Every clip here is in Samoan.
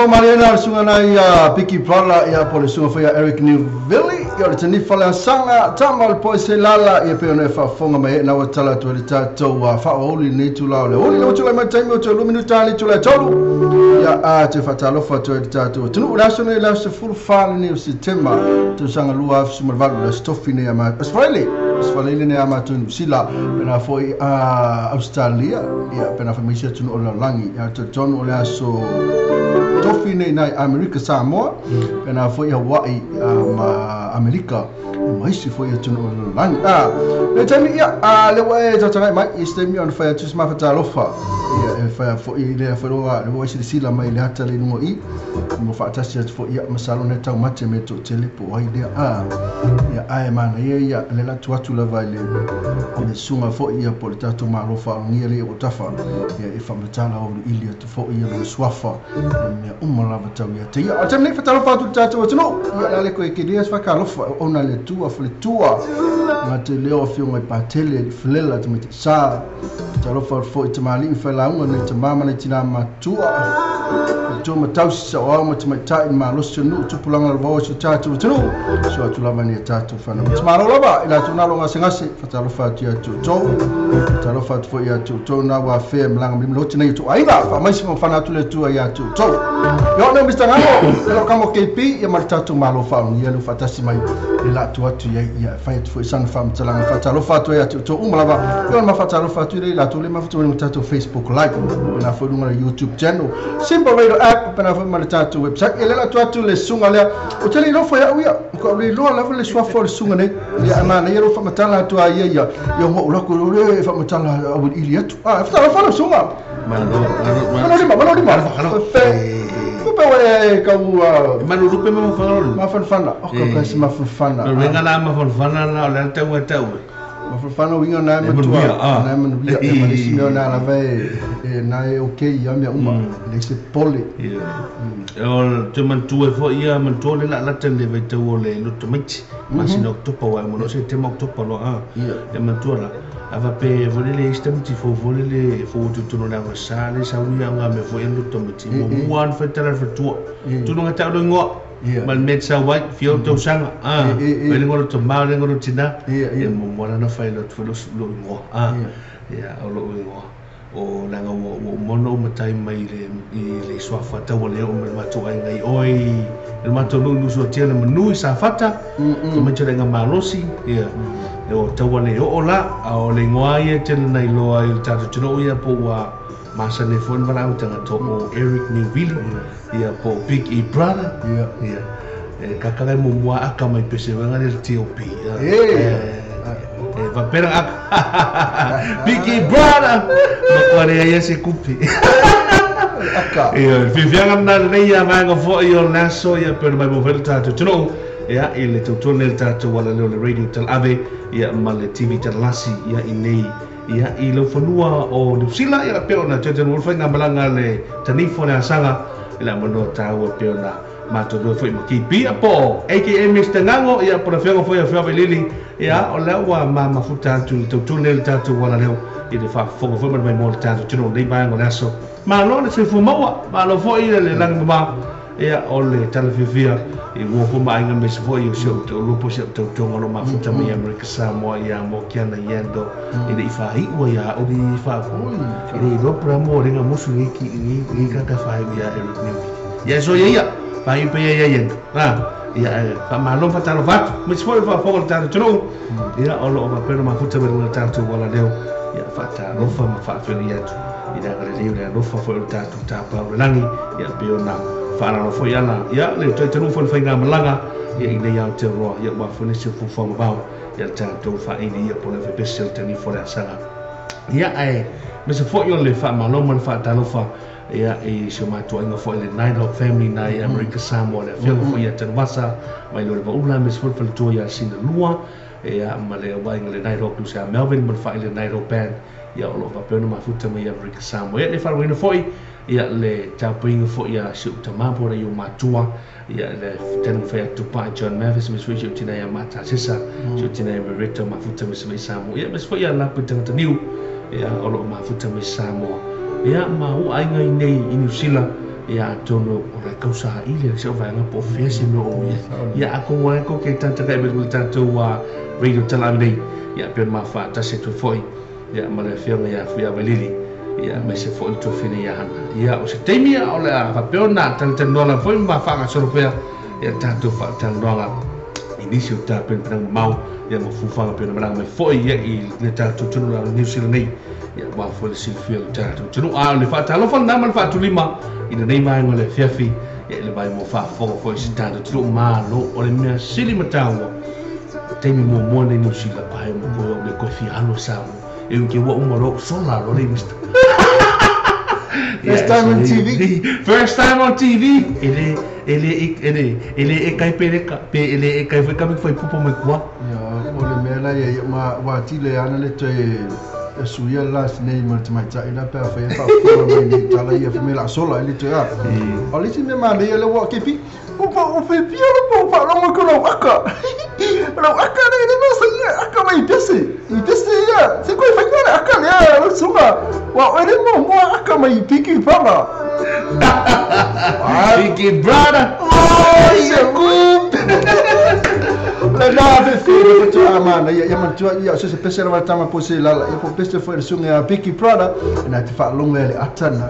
Mariana sunga nai Biki Brother ia po le sunga foi Eric Newville ia le tani fale sanga tamal po se lala ia pe ona faafofoga mai na ua tala atu le tatou faaoli nei tula o le oli le tula mai taimi o te 2 minuta le tula 3 ia a te faatalofa atu le tatou atunuu le aso nei le aso 14 nei o Setema tausaga 2018 le aso tofi nei ama Australia nei ama tu New Zealand pena foi Australia ia pena foi mai atunuu o le lalolagi ia talitonu o le aso tofi nei nai Amerika Samoa pena foi Hawaii ma Amerika ma isi foi atunuu o le lalolagi le taimi ia le ua e tatagai mai i se taimi ona fai atu se mafatalofa ia e fai foi le foi loa le ua silasila mai le ata le luga i mo faatasi atu foi ia masalo ne taumate me toatele po ai lea ia ae manaia ia le latu atu lava i le suga foi ia po le tatou malo faalogia le o tafa ia e faamatala auliili atu foi ia lona suafa mea uma lava tau ia te ia. O le taimi nei fatalofa atu le tatou atunuu ia le ale koe kelia se fakalofa ona le Atua faletua ga te leo afioga i Patele le felela te mai sa talofa foi te malii failauga nei te mama nei tinā matua tua ma tausi sa o au ma te maitai malosi o nuu tupulaga le vao si o tatou atunuu so atu lava nei tatou fanau te malo lava i latou nalo gasegase fatalofa atu ia outou talofa atu foi ia outou na ua afea malaga malima loti nei outou aiga faamaisi ma fana atu le Atua ia outou ia ona Mr. Gano e lo kamo KP ia ma le tatou malo faalogia le faatasi mai le la atu ia ia fai atu foi sana faamatalaga faatalofa atu ia outou uma lava ia ma faatalofa atu i latou le mafuta mai tatou Facebook Live pena foi luga le YouTube channel, Simple Radio app, pena foi ma le tatou website ia le la atu le suga lea o te le iloa foi au ia ko le iloa lava le suafa o le suga nei ia mana ia lo faamatala atu a ia ia ia mo lako le faamatala au ili atu faatalofa le suga. Malo, malo lima, malo lima. Fe pe e kau Manu lupe ma fangalo. Mafanafana o ka kasi mafanafana. No venga la mafanafana la o le tau tau. Mafafanauiga na e matua na e manuia e malisi mea na lava e na e okay ia mea uma le se pole. O te manatua foi ia manatua le laalata le vaitau o le loto maiti masina Oketopa uae uma loa Setema Oketopa loa ia manatua la avape foi lele isi tamaiti fou foi lele e fou atu i totonu o le agasā le sauni aoga mea foi ia le loto maiti muamua lava ona faitala le faletua tulaga tau le igoa ma le mea e te sau ai fia ou tausaga fai le igoa o lou tama le igoa o lou tinā ia muamua la ona faailoa atu foi lou igoa ia o lou igoa o leaga ua uma ona ou matai mai i le suafa taua le oo mai le matou aiga i oe i le matou nuu i Nuusuatia le manu i Safata tamaiti o le aiga malosi ia o taua le oo la a o le igoa ia tele na iloa i le tatou atunuu ia po ua masani ai foi ona valaau tagata o Eric Niuvili ia po o Big E Brother ia e kaka muamua aka mai pese vaega le TOP e faapena aka Big E Brother matua leai ia se kupe aka ia fiafiaga lena lenei ia vaega foi o le aso ia pe ona maimoa foi le tatou atunuu ia i le tautua lenei le tatou alaleo le radio talaave ia ma le TV talalasi ia i nei ia i laufanua o Niu Sila ia pe ona tautua le faigamalaga le tanifo le asaga i le avanoa taua pe ona matou lua foi ma KP ia po aka Mr Gago ia po le afioga foi a Lili ia o lea ua mamafuta atu i le tautua lenei le tatou alaleo i le faafofoga foi ma le maimoa le tatou atunuu lenei vaega o le aso. Malo le soifua maua, malo foi le lagi mama ia o le tala fiafia i uo foi ma aiga aemaise foi o si ou toalua po o si ou tautoga o lo o mafuta mai Amerika Samoa ia mo Kiana Iando e le i faaiua ia au le e le iloa po o le a mo alega musu nei ki nei kaka faaiu ia Eric Newby ia so ia ia faaiu pe ia ia ia ia faamalo ma faatalofa atu aemaise foi o le faafofoga o le tatou atunuu ia o lo o faapea ona mafuta mai luga o le tatou alaleo ia faatalofa ma faafeiloai atu i le agalelei o le alofa foi o le tatou tapa o le lagi ia pei ona faalalo foi ala ia le taitanu'u foi le faigamalaga ia i nei Aotearoa ia ua foi nisi o fuafuaga vao ia le tatou faaili ia po o le aufaipisinisi o le tanifo o le asaga ia ae aemaise foi o le faamalo ma le faatalofa ia i si o matou aiga foi le Nighthawk family na i Amerika Samoa le afioga foi ia Tanuvasa mai lo le Vaula aemaise foi le faletua ia Sina Lua ia ma le auaiga le Nighthawk Lucia Melvin ma le faaile le Nighthawk Band ia o lo o faapea ona mafuta mai i Amerika Samoa. Ia le faalogoina foi ia le tapuaiga foi ia si ou tama po o le matua ia le taumafai atu pa John Mavis aemaise foi si ou tina ia Mata Sesa, si ou tina ia Mereta mafuta mai Savaii Samoa. Ia aemaise foi ia Lapu tagata niu ia o lo o mafuta mai Samoa. Ia ma ua aiga i nei i Niu Sila ia atonu o le kausaili le se vaega po o fea se mea o ia. Ia atonu ai ko ke tata kai me le tatou radio talaave nei ia pe ona mafaatasi atu foi ia ma le afioga ia Fuiavailili ia aemaise foi le tuafine ia Hana. Ia o se taimi o le a faapea ona talatalanoa lava foi ma faagasolo pea ia tatou faatalanoaga i nisi o tapenapenaga mamao ia ma fuafuaga pei ona malaga mai foi ia i le tatou atunuu la Niu Sila nei ia aua foi le silafia o le tatou atunuu. A o le faatalofa lena ma le faatulima i lenei vaega o le afiafi ia i le vaimoa faafofoga foi i se tatou atunuu malo o le mea sili ma taua taimi muamua nei Niu Sila pae mo koe au le koe fia alu a Samoa e ui ke ua uma loa ou sola loa le Mister. First time on TV. First time on TV. E le e le e le e le e kai peleka pe e le e kai foi kame foi pupo mai kua. Ia o le mea la ia ma wa tile ana le toe e suia le last name o le tamaitai la pe a fai e faafofoga mai nei tala ia fai mai la sola e le toe a. O le isi mea manaia lea ua kepi o pipia le po faalogo ko lau aka. Lau aka le le no sa ia aka mai pese. I pese ia. Se koe fai le aka lea lau suga. Wa o le mo mo aka mai Piki Brother. Piki Brother. Oh, se kupe. Le na fe fe le fatua mana ia ia manatua ia o se pese lava tama po se lala ia po pese foi le suga a Piki Brother na te faalogo le ata na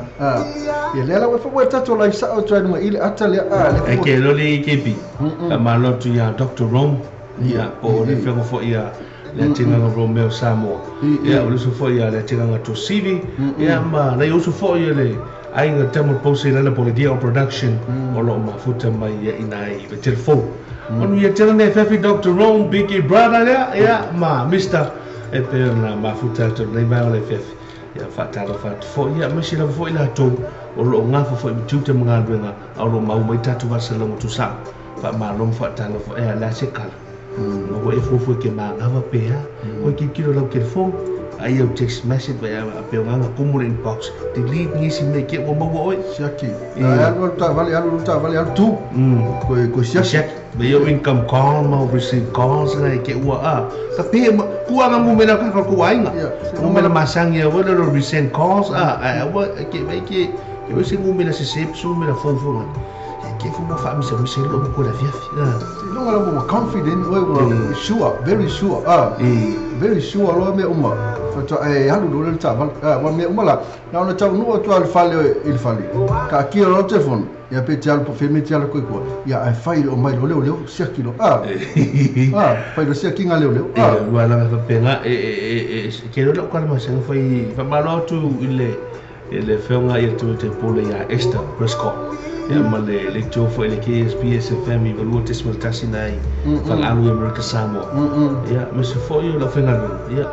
ia le la ua fa ua tatou lai sao atu ai luga i le ata lea le E ke loli kepi. Faamalo atu ia Dr. Rome ia po o le afioga foi ia le atigaga Romeo Samoa. Ia o le uso foi ia le atigaga Tosivi ia ma nai uso foi ia le aiga Tamil Pose lala po le DL Production o lo o mafuta mai ia i nai vaitele fou. Onu ia tele nei fefi Dr. Rome Biggie Brother lea ia ma Mr. E pei ona mafuta atu lenei vaega o le fefi. Ia faatalofa atu foi ia aemaise lava foi latou o lo o gafa foi ma tiute ma galuega a o lo o maua mai tatou faasalaga tuusa'o. Faamalo ma faatalofa ea le a se kala. Ua e fuafua ke magafa pe a. Koe tilotilo i lau telefoni, ai au text message vai a pe o nganga kumu le inbox. Delete nisi mea ke ua maua oi. Siaki. Ai alu alu taavale alu alu taavale alu tu. Koe koe siaki. Siaki. Vai au income call ma receive calls na ke ua a. Ka pe kuanga mu mena ka ka kuainga. Mu mena masangi a wala lo recent calls a. Ai ua ke vai ke ke vai se mu mena se se su mena fo fo. Ke fu mo fa mi se mi se lo mo ko la via. Longa la ua confident ua sure, very sure. Ah. Very sure lo me uma. Fa e alu lo le taavale. Ah, wa me uma la. Na ona tau nua atu le fale i le fale. Ka kia lo telefoni. Ia pe te alu po feme te alu koe koe. Ia ai fai o mai lo leo leo siaki lo. Ah. Ah, fai lo siaki ngā leo leo. Ah. Ua la fa penga e ke lo ko ma se fai fa malo tu i le feonga i tu te pole ia Esther Prescott. Ia ma le tō fo le KSPS FM i valua te small tasi nai falalu i Amerika Samoa. Ia me se fo i la fenga lo. Ia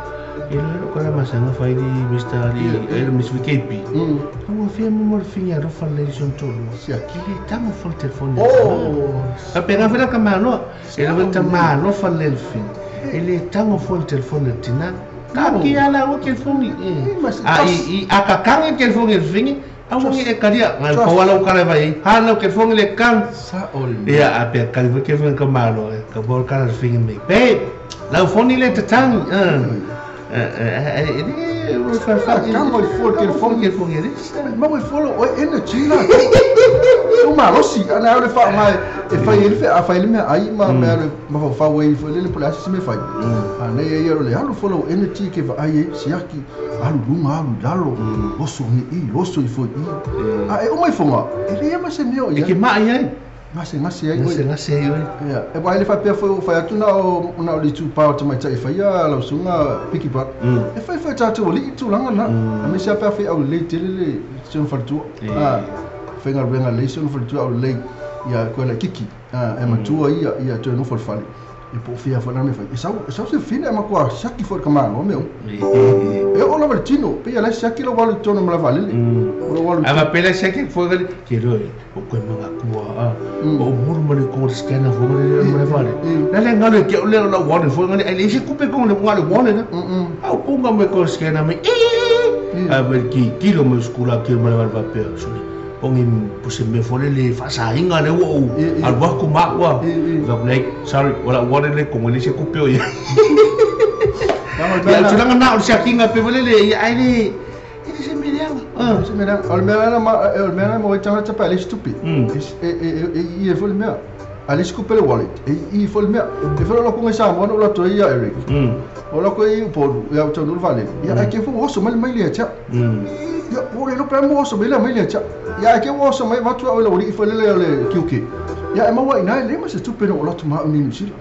e lo ko la masanga fai ni Mr. Li e Miss VKP. Ua fia mo mo finga ro fa le son tolu. Siaki. Le tango fo telefoni. Oh. A pena fela ka mano. E lo ta mano fa le fin. E le tango fo telefoni tina. Ka ki ala o telefoni. A i akakanga telefoni fingi. Au e karia ngal pa wala o kare vai ha no ke fongi le kan sa ol ia a pe kari ke fongi ka malo ka bol kara fingi me pe la foni le tatangi e fa fa kan mo fo telefoni ke fongi le ma mo fo o energy la o malosi ana le fa mai e fai ele a fai le me ai ma me le ma fa fa wei fo le pula se me fai a ne ia le alu fo lo energy ke va ai siaki alu lunga alu lalo oso ni i oso i fo i a e o mai fonga e le ma se meo ia e ke ma ai ngase ngase ai ngase ngase ai ia e vai le fa pe fo fa atu na o na o le tu pa o mai tai fa ia la sunga piki pa e fai fa tatu li tu langa na a me sia pe fa au le tele le sen fa tu a fenga renga le sen fa tu au le ia ko le kiki a e matua ia ia tu no fa fa e po fia fa na me fa e sau se fina ma kwa saki fo ka mano meu e o la valtino pe ia la saki lo walu tono ma la valele o walu a va pele saki fo ga ke lo o ko ma kua a o muru ma le ko scanner fo le ma le vale la le ngalo ke o le la walu fo ngale ele se kupe ko le ngale walu na a o punga me ko scanner me a ver ki kilo me skula ke ma le va pe soli ongi puse me fole le fasainga le wo al wa ku ma wa like sorry wala wala le ko le se kupe o ya ya tuna na o se kinga pe le le ai le se me le ah se me le al me la ma al me la mo tanga tapa le stupid e e fo le me ale skupe le wallet e e fo le me e fo lo ko sa mo no la to ia Eric o lo ko i po ya to no vale ya ke fo o so mal mai le cha ya o le lo pe mo so me la mai le cha ya ke o so mai va tu o le ori fo le le kiuki ya e maua ina le ma se tupe no la tu ma ni ni sila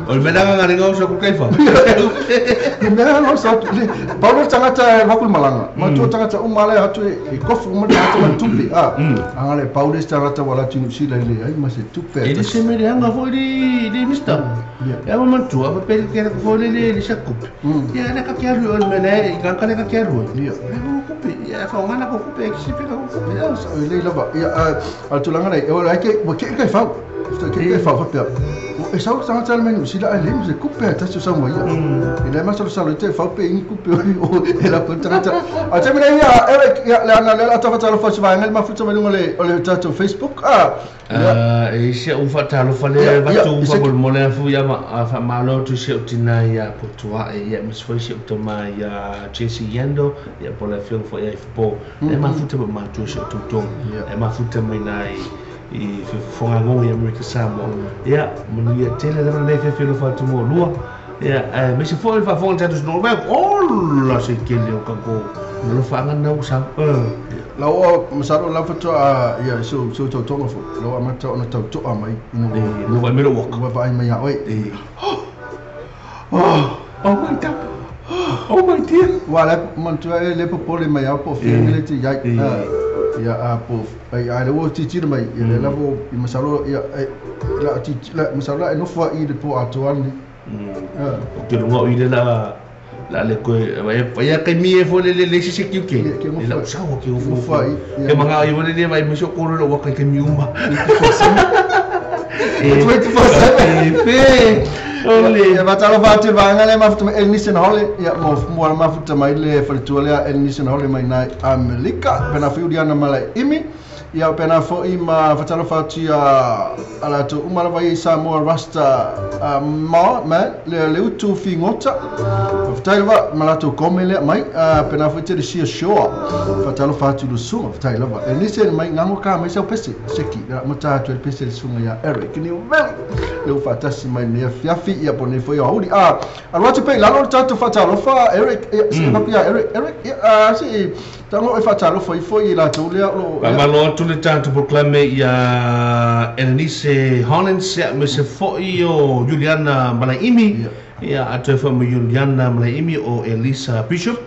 o le mela nga nga so ku kaifa e mela no sa le paulo tangata va ku malanga ma tu tangata o mala atu e kofu ma tangata ma tupe a anga le paulo tangata wala tu ni sila le ai ma se tupe e se me le anga fo le mister ya ma tu a pe ke fo le le sa kupe ya na ka ke alu o mela e ka ka ka ke alu ya kupe ya fa ngana ko kupe ke se pe ka kupe le lava ya a tulanga nei o ai ke ke ke fa ke fa fa pe e sa sa tsa le sila ale me se kupe ta se sa mo ia e le ma sa sa le te fa pe ni kupe o e la kontra ta a te mena ia Eric ia le ana le ata fa ta lo fa se va ma fu tsa le o le ta Facebook a e se u fa ta lo fa le va tu fa mo le fu ia ma fa ma lo tu se o tina ia po tua e ia me se se o to ma ia Jesse Yendo ia po le film fo ia po e ma fu te ma tu se tu to e ma fu te mai nai i fonga ngo ia Amerika Samoa ia manuia tele lava le fe fe lo fa tu mo lua ia me se fo fa fonga tatu no ba o la se ke le o ka ko lo fa nga na u sa la o masaro la fa to a ia so so to tonga fo lo ama to na to to mai no no va me lo wa va mai ia oi oh oh my god oh my dear wa la man tu le po le mai po fi le ti ya ia a po ai ai o ti ti mai ia le lavo i masalo ia la ti la masalo e no fo i le po atoa ni o ke longa i le la la le ko e ia kai mi e fo le le se se ki ke le la sa o ke o fo e manga i le le vai me so ko lo wa kai mi uma 24/7 e fe Ole. Ia fatalofa atu i le vaega lea mafuta mai Elnise na hole ia mo mua le mafuta mai le faletua lea Elnise na hole mai nai Amerika pena foi Uliana Malaeimi ia pena foi ma fatalofa atu ia a latou uma lava i Samoa Rasta ma ma le le utu figota faafetai lava ma latou kome lea mai pena foi te le sia shoa fatalofa atu i le susuga faafetai lava Elnise mai gago ka mai sau pese seki la mata atu le pese le susuga ia Eric Niuveli le ua faatasi mai lenei afiafi ia po o lenei foi aoauli. Alu atu pea i lalo le tatou faatalofa Eric, ia se i ia Eric, Eric, ia se i tago e faatalofa ifo i latou lea o lo o. Faamalo atu le tatou polokalame ia Elenice Hollins ia aemaise foi o Juliana Malaeimi ia atoa foi ma Juliana Malaeimi o Elisa Bishop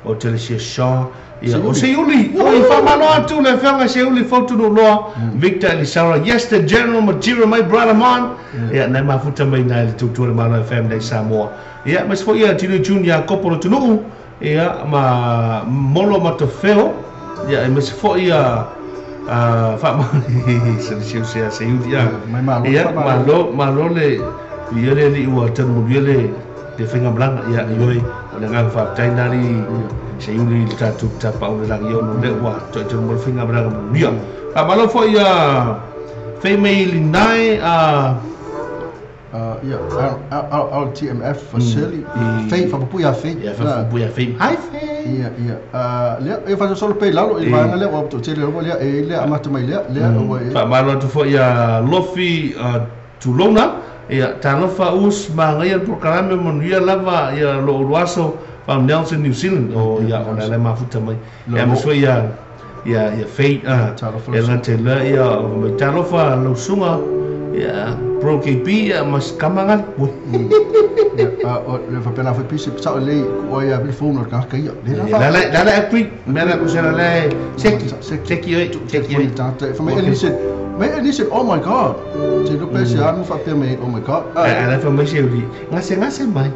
o Telesia Shaw ia o Seiuli oi faamalo atu le afioga Seiuli Fotunuuloa Victor Elisara yes the general material my brother man ia nai mafuta mai nai le tautua le Malo FM nei Samoa ia aemaise foi ia Tino Junior Kopo Lotunuu ia ma Molo Matafeo ia aemaise foi ia faamalo se Seiuli ia Mai malo ia faamalo. Malo malo le ia le alii ua tanumanuia le le faigamalaga ia ioi o le agaga faafetai na alii Seiuli i le tatou tapaau le lagi ono lea ua toe talu mai le faigamalaga manuia. Faamalo foi ia fei mai linae Ia LTMF Shirley Fei faapupui ia Fei. Ia faapupui ia Fei. Hi Fei. Ia ia lea e faasolo pea i lalo i le vaega lea ua toatele lava lea e lea amata mai lea lea ua e. Faamalo atu foi ia Lofi Tulona ia talofa us magaia le polokalame manuia lava ia lo uluaso from Nelson New Zealand o ia o le mafuta mai ia aemaise foi ia ia ia Fei Talofa ia late le ia mai talofa lausuga ia Pro KP ia mas kamaga Ia o le faapena foi pisi sao lelei ku ai le phone o le tagata ia le la la la la agree mea la kusela le seki seki oi seki oi tagata fa mai Elise mai Elise oh my god te lo pese anu faapea mai oh my god ala fa mai se uli ngase ngase mai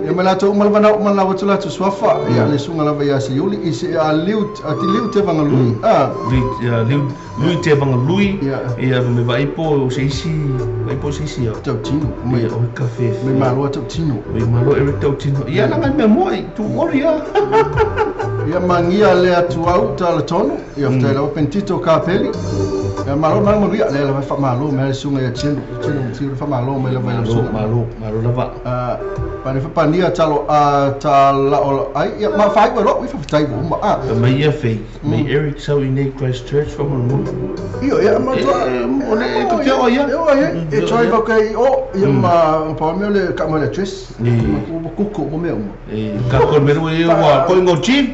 ia ma latou uma lava na uma lava atu latou suafa ia le susuga lava ia Seiuli i se a liu a ti liu te vangalui Lui liu lui te vangalui ia me vaipo se isi vaipo se isi tautino mai o kafe mai malo tautino mai malo Eric tautino ia la ngai mea moi tu ori ia ia mangia le atu au talatonu ia faafetai lava Pentito Kapeli ia malo mai manuia le lava faamalo mai le susuga ia Tino Tino Tino faamalo mai lava i lau susuga malo malo lava pane fapania talo talao ai ia ma fai ua lo'u i faafetai ua uma mai ia Fei mai Eric sau i nei Christchurch faamolemole Io ia ma toa o le e te o ia e try vau kai o ia ma pa mea le ka mai le address ma kuku mo mea uma e ka ko mero e ua ko ngo chief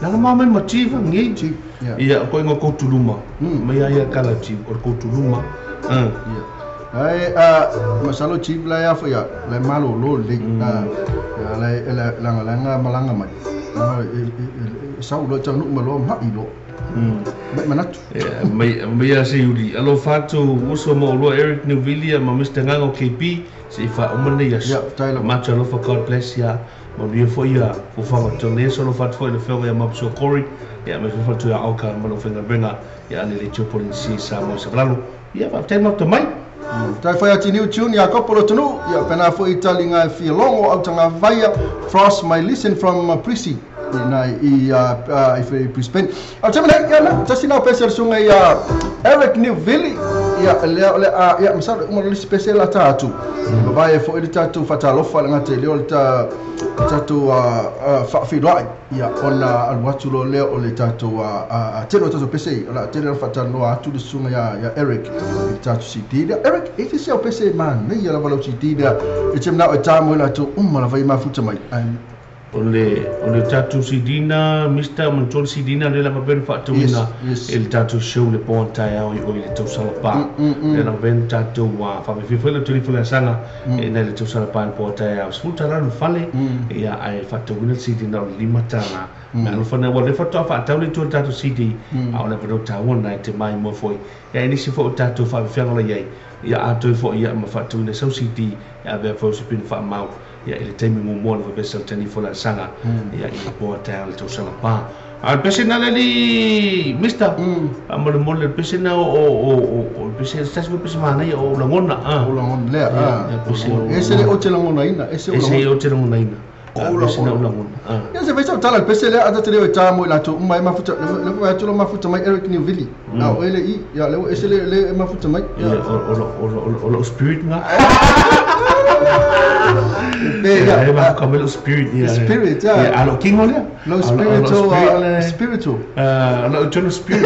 la ma mai ma chief ngi chief ia ko ngo ko tuluma mai ia kala chief o ko tuluma ia ai masalo chief la ia foi la malo lo le la la langa langa malanga mai sau lo tau nu malo mai lo mai manatu mai mai ia se uli alofa atu uso ma olua Eric Newvillia ma Mr Gago KP se i faauma lenei aso Ia, faafetai lava. Matou alofa God bless ia manuia foi ia fofoga o tau aso alofa atu foi i le afioga ia Mapsua Corey ia aemaise foi faletua ia Auka ma lou faigaluega ia ale le Tiopolenisia i Samoa i Savalalo ia faafetai matou mai. Faafetai foi Atiniu Tune ia Kopo Lotunuu ia pena foi taliga e fia logo au tagavaia Frost my listen from Prisi ina i i Brisbane. Au te nei ia na tasi na pese le susuga ia Eric Newvilli ia lea o le a ia masalo uma le pese la ta atu. Babae foi le tatou fatalofa le gata i lea o le ta tatou faafeiloai ia ona alu atu loa lea o le tatou tele o tatou pese o le a tele ona faatalanoa atu le susuga ia Eric i le tatou CD lea. Eric, e te se au pese manaia lava lau CD lea e te manao e tā mo i latou uma lava i mafuta mai. O le o le tatou CD na Mr Manutolu CD na lea lava pea na faatauina Yes, yes. e le tatou show le po taeao i o i le tausala pa. Lea lava pea na tatou faafefea foi le talifu le asaga e nai le tausala pa le po taeao. $10 le fale ia ae faatauina le CD na o le $5. Mea alofa na ua le faatoa faatau le itu o le tatou CD a o le avanoa taua lena e te maimoa foi. Ia e nisi foi o tatou faafefeaga o la i ai ia atoe foi ia ma faatauina sau CD e avea foi o se pinu faamau ia i le taimi muamua lava pea sau talifu le asaga ia i le po taeao le tausala pa. A pese na le mister. A mo le mo le pese na o pese sa se pese mana ia o langona a. O langona le a. Ese le o te langona ina, ese o langona. Ese o te langona ina. O langona. Ia se veisa tala pese le ata te leo ta mo la tu mai mafuta le fa tu lo mafuta mai Eric Newville. Na o ele i ia le ese le le mafuta mai. Ia o o spirit nga. Ya ma ka melo spirit ya. Spirit ya. A lo kingo le. Lo spiritual spiritual. Lo jono spirit.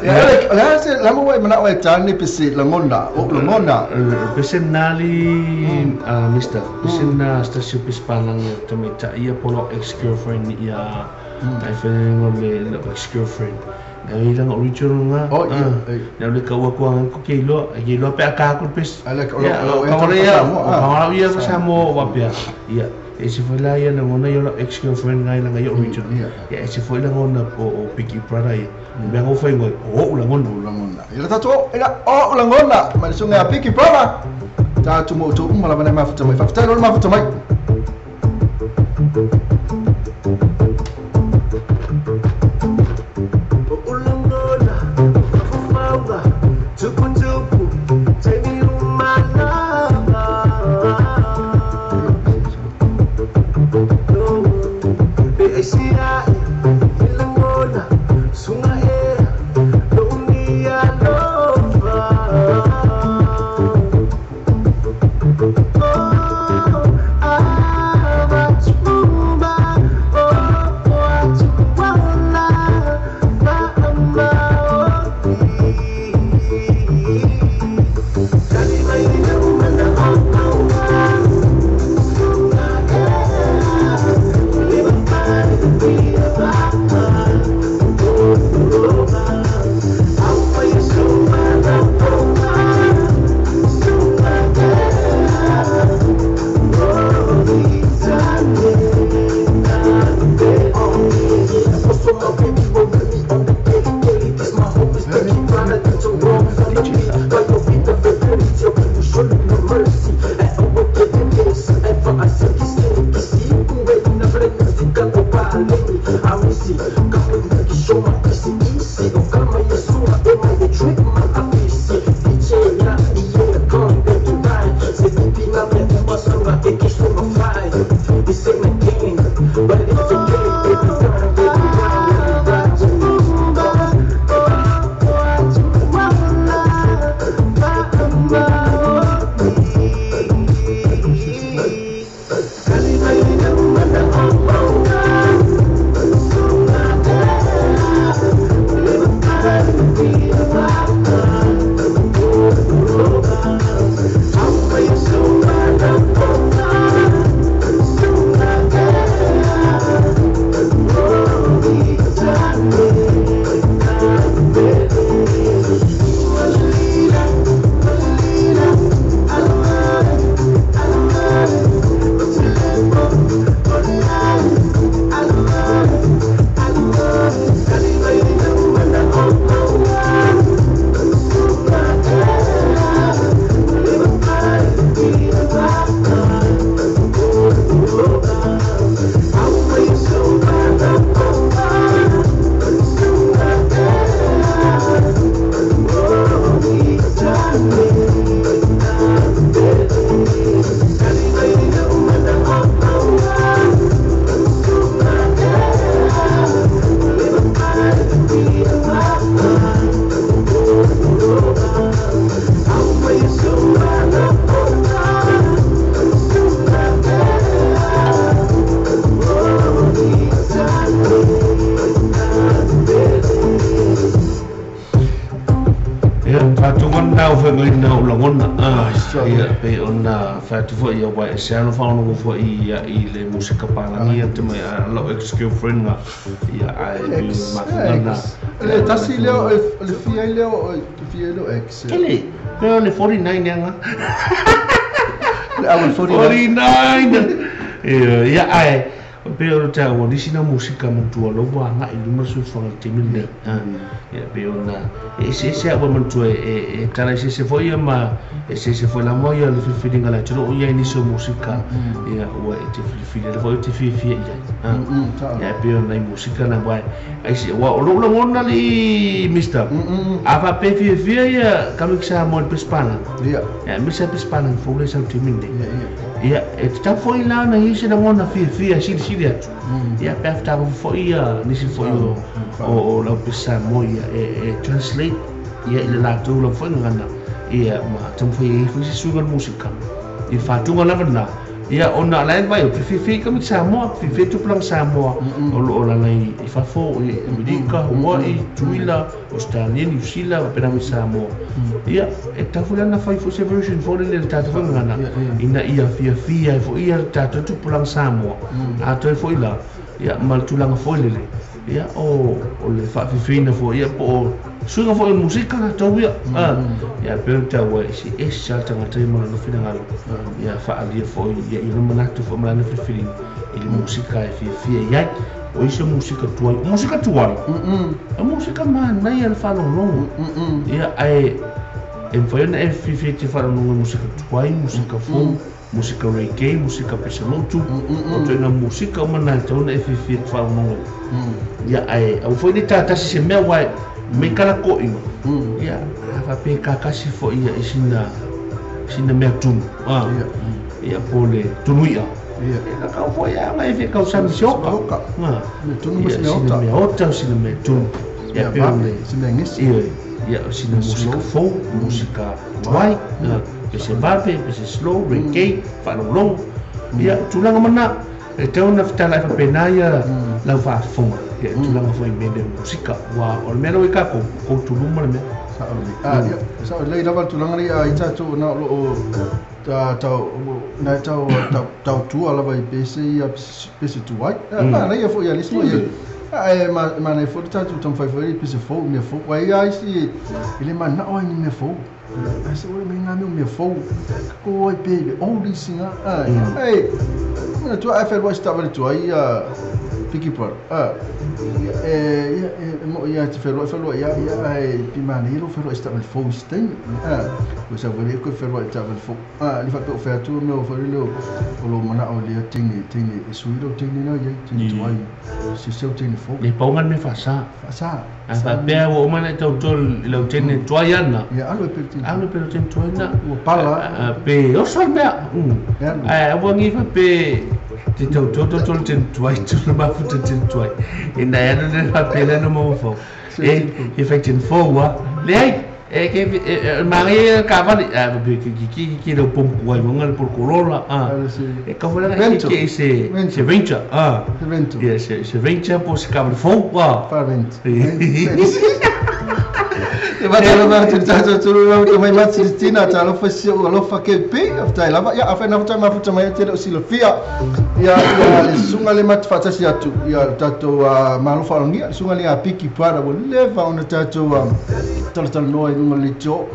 Ya la se la mo mana o tani pese langona o langona. Pese nali mister pese na stasio pispalang te me ta ia polo ex girlfriend ia. Ai fengo le ex girlfriend. Na ila original nga. Oh iya. Na le ka wa ko ko ke lo ke lo pe aka ko pes. Ala ko lo ia ko ia sa mo wa pia. Ia e se foi la ia na ngona ia ex girlfriend ngai la ngai original. Ia e se foi la ngona o Picky Brother ia. Be ngo foi ngoi o la ngona la ngona. Ia ta to ila o la ngona ma so ngai Picky Brother. Ta tu mo tu mala ma ma futa mai. Fa futa ma futa mai. Ia pe ona fatu foi ia wa se ano fa ono foi ia i le musika palani te mai lo ex girlfriend nga ia ai ma na le tasi leo le fia leo fia leo ex ele pero le 49 nga le awel 49 ia ai Pe o te au nisi na musika matua lo wa nga i luma soifuaga le taimi lenei. Ia pe ona e eseese a'u manatua e tala eseese fo'i ia ma eseese foi lava ia le filifiliga le atunuu ia i nisi o musika ia ua e te filifili ale fo'i te fiafia i ai. Ia e pei ona i musika na uae aisi ua o lo'u lagona alii Mister a faapea fiafia ia Kamiki Samoa i le pesepalagi ia aemaise a pesepalagi fou lea e sau i le taimi lenei. Ia, e tatau foi la ona i ai se lagona fiafia e silisili atu, ia, pe a fetagofo foi ia nisi foi o o lau pese Samoa ia e translate ia i le latou lava foi gagana, ia, ma taumafai ai foi se suiga o le musika i le faatuga lava lena. Ia, ona o la e vaai atu, fiafia i tamaiti Samoa, fiafia i tupulaga Samoa o lo o lala i fafo i Amerika, Hawaii, Tutuila, Ausetalia, Niu Sila, faapena foi i Samoa. Ia, e tatau foi la ona fai foi se version foi lele i le tatou foi gagana, ina ia fiafia ai foi le tatou tupulaga Samoa, atoa ai foi la, ia, ma le tulaga foi lele, ia, o le faafiafiaina foi, ia, po o suiga foi o le musika latou ia. Ia, pei ona taua, e eseese lava le tagata ia ma lona finagalo, ia, faaalia foi ia i ona manatu foi ma lana filifiliga i le musika e fiafia i ai. O isi o musika tuai, o musika tuai, o musika manaia le faalogologo, ia, ae e mafai ona e fiafia e te faalogologo i musika tuai, musika fou, musika reggae, musika peselotu, o ituaiga musika uma na e tatau ona e fiafia e te faalogologo ai. Ia, ae aua foi ne i tatasi se mea aua mai kalakoʻina, ia, a faapea e kakasi foi ia i sina mea tunu, ia, po o le tunu i'a. Ia, e kakau foi a ona e fia kausani se oka. Mea tunu ma Ia, se mea sina ota. mea ota o sina mea tunu. Ia, Ia, pei o vave, le se mea gesi. Ioe, ia, o sina Mea musika slow. fou, musika tuai, pe se vave, pe se slow, reggae, faalogologo. Ia, o tulaga ma na, e tatau ona fetala'i faapena ia lau faafofoga, ia, i tulaga foi i mea nei o musika, aua o le mea lea ua i kākou, ua kou tulu ma le mea. Sa'o lelei. Ia, sa'o lelei lava le tulaga lea i tatou ona o lo o tau na tau tautua lava i pese ia pese tuai. Manaia foi ia le isi foi ae manaia foi le tatou taumafai foi i pese fou, mea fou. Aua e i ai isi e le mananao ai ni mea fou. Ae se ua mai ngā mea o mea fou. Ko ai pe le oldies nga. Ai, manatua ai whenua se taavale tuai ia Picky Brother. Ia, e, ia, e, mo ia te whenua, whenua ia, ia, ai, pi manaia lo whenua se taavale fou i se taimi. Ua sa wale koe whenua i taavale fou. Li whapea o whea atu mea o whaere leo, o lo manao lea teine, teine, e sui lau teine na ia, teine tuai, se seu teine fou. Le paunga le mea faasa. Faasa. A faapea ua uma ona e tautua i lau teine tuai ana. Ia, alu e pe le teine. Alu e pe le teine tuai na. Ua pala. Pe oso le mea. E alu. Ae aua ngi faapea te tautua tautua le teine tuai, tuna mafuta le teine tuai. Ina e alu le faapea lea na mafaufau. E, he fai teine fou a. Leai, e ke e manaia ia le kaavale. A faapea ki ki ki ki lau pomu kuai mauga le polo Corolla. E kau foi lana e ke se se Ranger. Se Ranger. Ia, se Ranger po o se kaavale fou. Fa-Ranger. E mata lava atu le tatou tulu lau te mai mati Christina talofa si ou alofa ke pe aftai lava ia afai na futa mafuta mai te le o silafia ia ia le susuga le mati faatasi atu ia le tatou malo faalogia le susuga le a Piki Brother ua leva ona tatou talatalanoa i luga o le leitio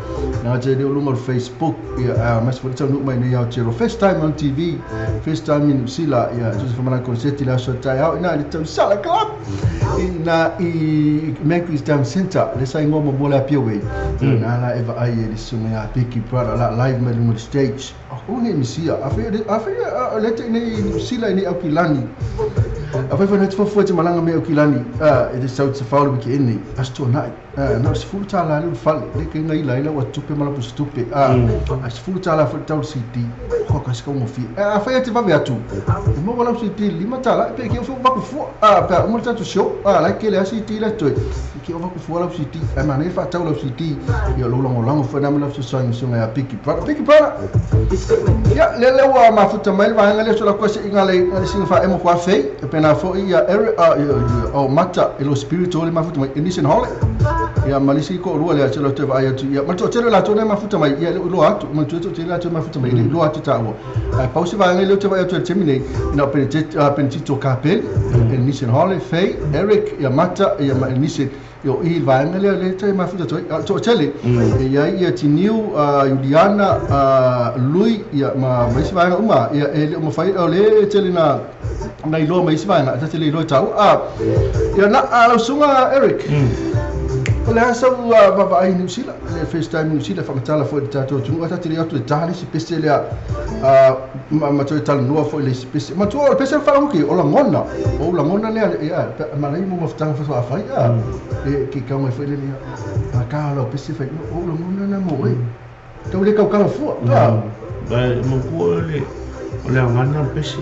na te le o luga o le Facebook ia aemaise foi le taunuu mai nei Aotearoa first time on TV first time in New Zealand ia Joseph Malaki Koniseti le aso taeao ina i le Tausala Club ina i Mercury's Town Centre le sa igoa muamua le Apia Way na la e vaai e le susuga ia Piki Brother la live mai luga o le stage o nei misia afai le te nei New Zealand nei Aukilani afai foi na te fuafua te malanga me Aukilani e te sau te whao le wiki nei aso tuanai na o $10 le fale le ke ngai lai la ua tupe ma la pusa tupe a $10 foi le tau le CD ko ka sika ngofie afai e te vave atu e maua lau CD $5 pe ke o vaku fua pe uma le tatou show la ke le a CD la toe ke o vaku fua lau CD e manaia faatau lau CD ia lou lagolago foi na ma lau fesoasoani susuga ia Piki Brother Piki Brother ia le le ua mafuta mai le vaega lea so la koe se inga le le singa fa emo kwa fei e pena foi ia o mata e lo spirit o le mafuta mai Indonesian Hole. Ia ma le isi toalua lea se latou vaai atu ia ma le toatele o latou na e mafuta mai ia e le o iloa atu manatua toatele latou e mafuta mai e le iloa atu taua ae pau se vaega lea ou te vaai atu i le taimi nei na o Benedito Kapeli, Elenise Hole, Faye, Eric, ia Mata ia ma Elenise ia o i i le vaega lea lea e mafuta atu ai a o le toatele e i ai ia Tiniu, Iuliana, Lui ia ma isi vaega uma ia e le o mafai o lea e tele na na iloa mai isi vaega ta te le iloa e taua. Ia na lau susuga Eric. O le a sau vaavaai i Niu Sila, le first time i Niu Sila, faamatala foi i le tatou atunuu, ae ta te le o atu e ta le isi pese lea ma toe talanoa foi i le isi pese. Manatua o le pese na faalogo ke, o lagona, o ou lagona lea, ia, manaia mo mafutaga faatoa fai, e ke kau mai foi lele, ia, a ka lau pese fai, o ou lagona na mo oe. Tau le kaukau fua. Ba, manatua o le aoga o le pese.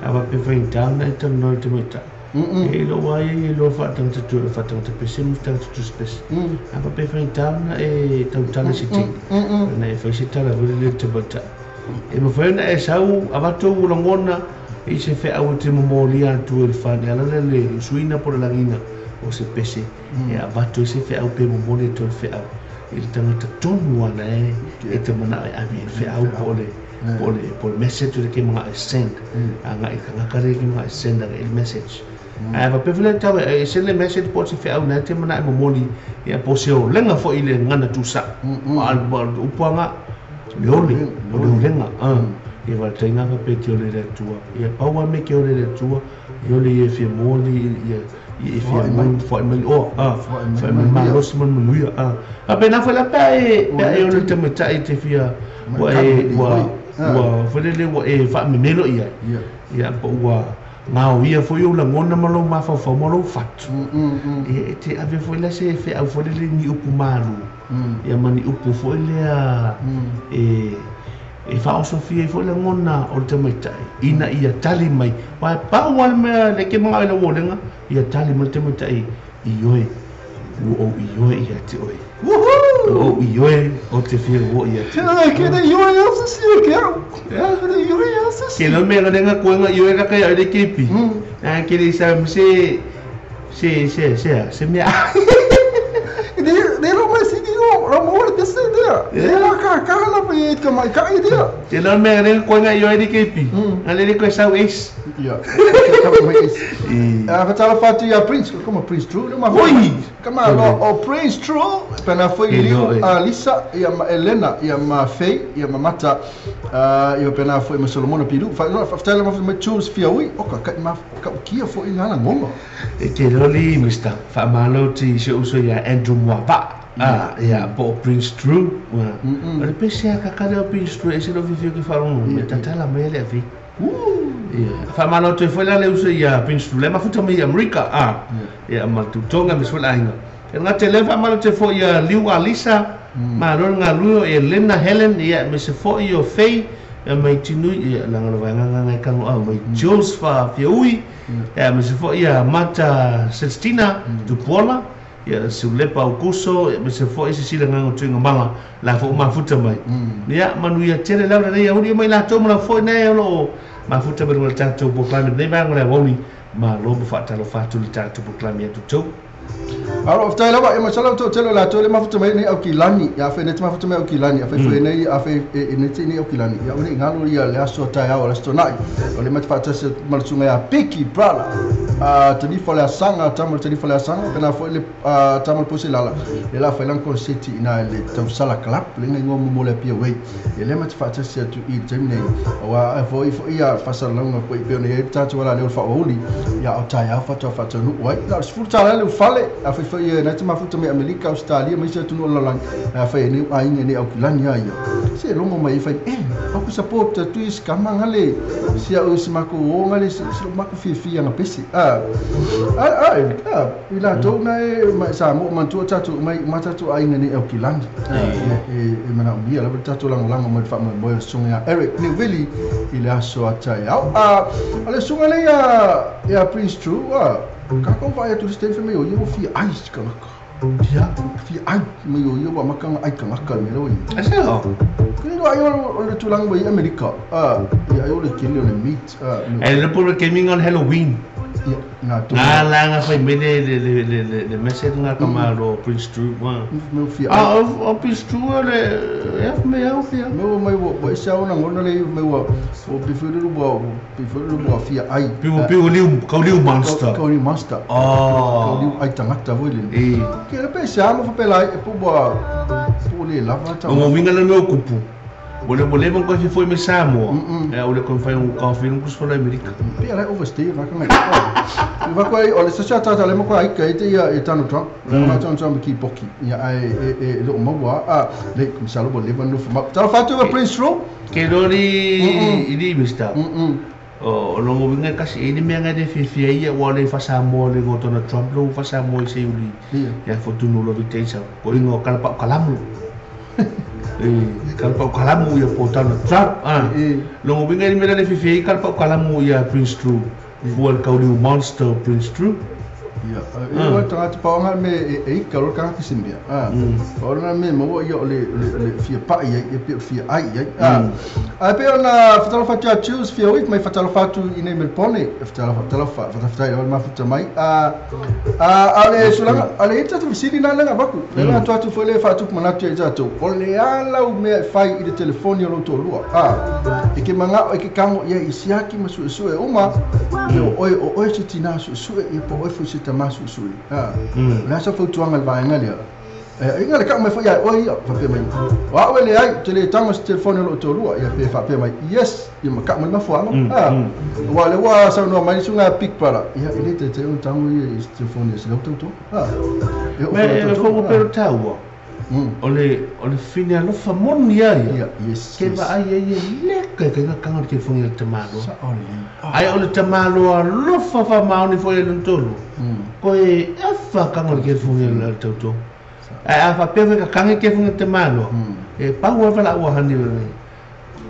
A faapea faigata ona e talanoa i le tamaitai. E lou lava ia e iloa faatagata faatagata pese ma tagata tusi pese. A faapea faigata ona e tautala i se teine. Ona e fai se tala foi lele i le tamaitai. E mafai ona e sau avatu ou lagona i se feau e te momolia atu ai i le fale. E ala lea le suiina po o le lagiina o se pese e avatu ai se feau pe momoli atu ai le feau i le tagata tonu lava e te manao e ave i le feau po o le po o le message le ke manao e send agai i le tagata lea ke manao e send agai i le message. Ae faapea foi la tau e send le message po o se feau na e te manao e momoli ia po o se olega foi i le gagana tuusa'o. A o le upu lava le ole, o le olega ia valetaiga faapea e te ole i le Atua. Ia pau lava mea e te ole i le Atua e ole ia e fia moli ia e fia moli foai mai oa foai mai malosi ma le manuia. Faapena foi la pe a e ole i le tamaitai e te fia ua e ua ua foi lele ua e faamemelo i ai ia po ua gaoia foi ou lagona ma lou mafaufau ma lou fatu. Ia e te ave foi la se feau foi lele ni upu malu ia ma ni upu foi lea e faaosofia ai foi lagona o le tamaitai ina ia tali mai. Aua e pau lava le mea le ke manao i lau olega ia tali mai le tamaitai ioe ua ou ioe ia te oe. Ua ou ioe o te fia ua ia te oe. Ke le ioe au se si e ke au. Ke le ioe au se si. Ke le mea lenga kuenga ioe ka kai le kepi. Ke le sa se se se se se mea. Ne lo mai si dio, lo mo le pese dia. Ne la ka ka la pe ka mai ka i dia. Ke le mea lenga kuenga ioe le kepi. Ale le ko sau ace. Ia. Ka mai ace. Fatala fatu ia Prince, kama Prince True, le ma. Oi. Kama lo o Prince True, pena foi liu a Lisa ia ma Elena ia ma Faye ia ma Mata ia pena foi ma Solomona Pilu. Fatala ma ma Jules Fiaui, o ka ma ka kia foi na la ngonga. E te loli Mr. Faamalo ti se uso ia Andrew Mwapa. Ia po Prince True. O le pese a kakale o Prince True e se lo fifio ki faalogo me tatala mai le afi. Ia faamalo atu ai foi la le uso ia Prince True le mafuta mai i Amerika ia ma tutoga me se foi le aiga. E gata le faamalo atu ai foi ia Liu Alisa malo le galue o Elena Helen ia me se foi o Faye mai Tinui ia laga le vaega gaga e kanoau mai Jules Faafiaui ia me se foi ia Mata Celestina Tupuola ia Siulepa Aukuso ia me se foi Sisila gaga o tuiga mala la foi mafuta mai. Ia manuia tele lau lenei auli mai latou ma lau foi nei o loo mafuta mai luga o le tatou polokalame lenei vaega o le aoauli malo ma faatalofa atu i le tatou polokalame atu tou. Alo faafetai lava e masala o toatele o latou le mafuta mai nei au kilani ia fe nei mafuta mai au kilani a fe foi nei a fe e nei te nei au kilani ia nei ngalo ia le aso taeao o le aso tonai o le mate faatasi ma le susuga ia Piki Brother tanifa o le asaga tama o le tanifa o le asaga pena foi le tama o le pose lala le la fai lang konseti ina le tausala club le ngai ngomo mo le pia wei e le mate faatasi atu i le taimi nei aua foi foi ia fasalalauga foi pe ona i ai le tatou ala lea o le faaoauli ia o taeao faatoa faataunuu ai na o le 10 tala le ufale a fai foi nai te mafuta mai Amerika, Australia mai se atunuu o le lalolagi a fai e nei aiga nei au kilani a ia se logo mai fai e aku support atu i sikama ngale si au si mako o ngale si mako fiafia nga pese a a a i latou na e mai sa mo mantua tatou mai ma tatou aiga nei au kilani e manaomia lava le tatou lagolago mai le faamoemoe o le susuga ia Eric Newvili i le aso a taeao a o le susuga lea ia Prince True kākou vaai atu i le se taimi fai mai o ia ua fia ai se tagata. Ia. Fia ai mai o ia ua amata ona ai tagata le mea lea ua i ai. Ai se ao? Ke iloa ai o le tulaga ua i ai Amerika ia ai o le tele o le meat. E le pule kemiga o le Halloween. Ia na tu. Ngā langa whai mele le message ngā kamalo Prince Drew. Me fia. Ah, o Prince Drew le e me au fia. Me o mai wo ese au na ngona le me wo o bifuru wo bifuru wo fia ai. Piu piu liu kau liu monster. Kau liu monster. Oh. Kau liu ai tangata voi le. E. Ke le pe se amo fa pela e po bo po le lava ta. O winga le meu kupu. Ole ole mo kofi foi me Samoa. E ole kon fai un coffee un kus foi Amerika. Pe ala overstay va ka ngai. Va ko ole sa sa ta le mo ko ai ka te ia e Donald Trump. Le Donald Trump ki poki. Ia ai e lo mo a le kum sa lo le van no fa. Ta fa tu Prince Ro. Ke lori i mista. O longo winga kasi e ni mea ngai de fia ia o le fa Samoa le go Donald Trump lo fa Samoa i se uli. Ia fotunu lo viteisa. Ko ingo kala pa kalamu. Kalpa kalamu ia po Donald Trump. Longo winga ni mea le fia kalpa kalamu ia Prince Drew. Fual kau liu monster Prince Drew. Ia, e o tangata paonga me e ka lo ka kisimbia. Paonga me mo ia le le fia pa ia e pe fia ai ia. A pe ona fatalo fatu a choose fia wit mai fatalo fatu i nei Melbourne, fatalo fatalo fatalo ma futa mai. A le sulanga a le ita tu sili na langa baku. Le la tu atu foi le fatu manatu ia tu. O le ala u me fai i le telefoni o lo to lua. E ke manga e ke kango ia i siaki ma su su e uma. O o se tina su su e po o fu se tamasu sui. La sa fo tuanga va ngalia. E inga le ka mai fo ia o ia fa pe mai. Wa o le ai te le tanga se telefoni lo to lua ia pe fa pe mai. Yes, ia ma ka mai ma fo anga. Wa le wa sa no mai sunga pick para. Ia ele te te un tango ia i telefoni se lo to to. Me fo pero taua. O le fine alo fa moni ia. Ia, yes. Ke va ai ai le ka ka ka ka telefoni le tamalo. Sa oli. Ai o le tamalo alo fa fa maoni fo le ntolo. Ko e afa ka ngol telefoni le toto. Ai a fa pe ka ka telefoni tamalo. E pa wa fa la wa hani le.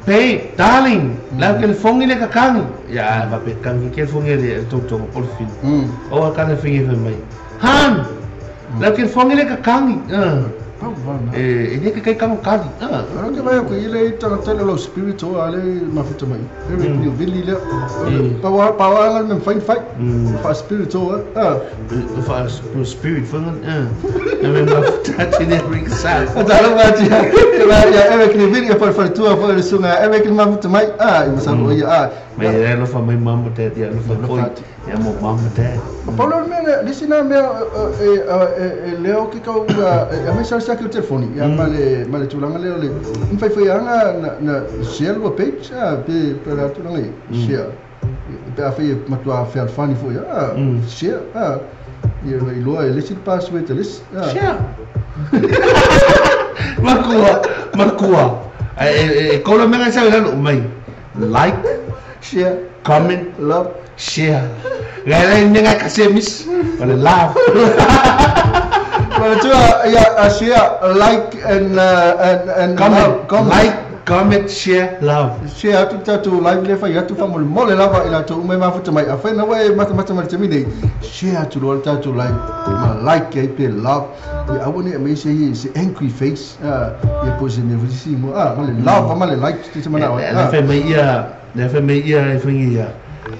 Hey, darling, la telefoni le ka kangi. Ya fa pe ka telefoni le toto o le fine. O ka le fine fa mai. Han. La telefoni le ka kangi. E ne ke kai kali. Ara ke vai ko ile tangata le spirit o ale mafuta mai. E ni vili le. Pawa pawa ngal me fain fai. Fa spirit o. Fa spirit fa ngal. E me mafuta tine ring sa. Tala ma ti. Ya e ke ni vili fa fa tu fa le sunga e ke mafuta mai. I masa lo ia. Me le lo fa mai mama dad ya lo fa foi. Ya mo mama dad. Paulo me le sina me e leo ke kau a me sa sa ke telefoni ya male tulanga leo le mfai foi anga na share lo page a pe pe la tulanga share pe a fe matua fe alfani foi a share a ia lo e le sit password le share makua makua e kola me sa lo mai like share comment love share Gai ni nga kasemis wala love. Wala tu ya share like and comment, comment like comment share love. Share tu ta tu live le fa ya tu fa mo mo le lava ila tu me ma futa mai afa na we mata mata mata mi nei share tu lo ta tu like ma like e pe love. Ya awone me se se angry face ya pose me vusi mo ah ma le love ma le like ti mana. La fe me ia la fe me ia e fe ia.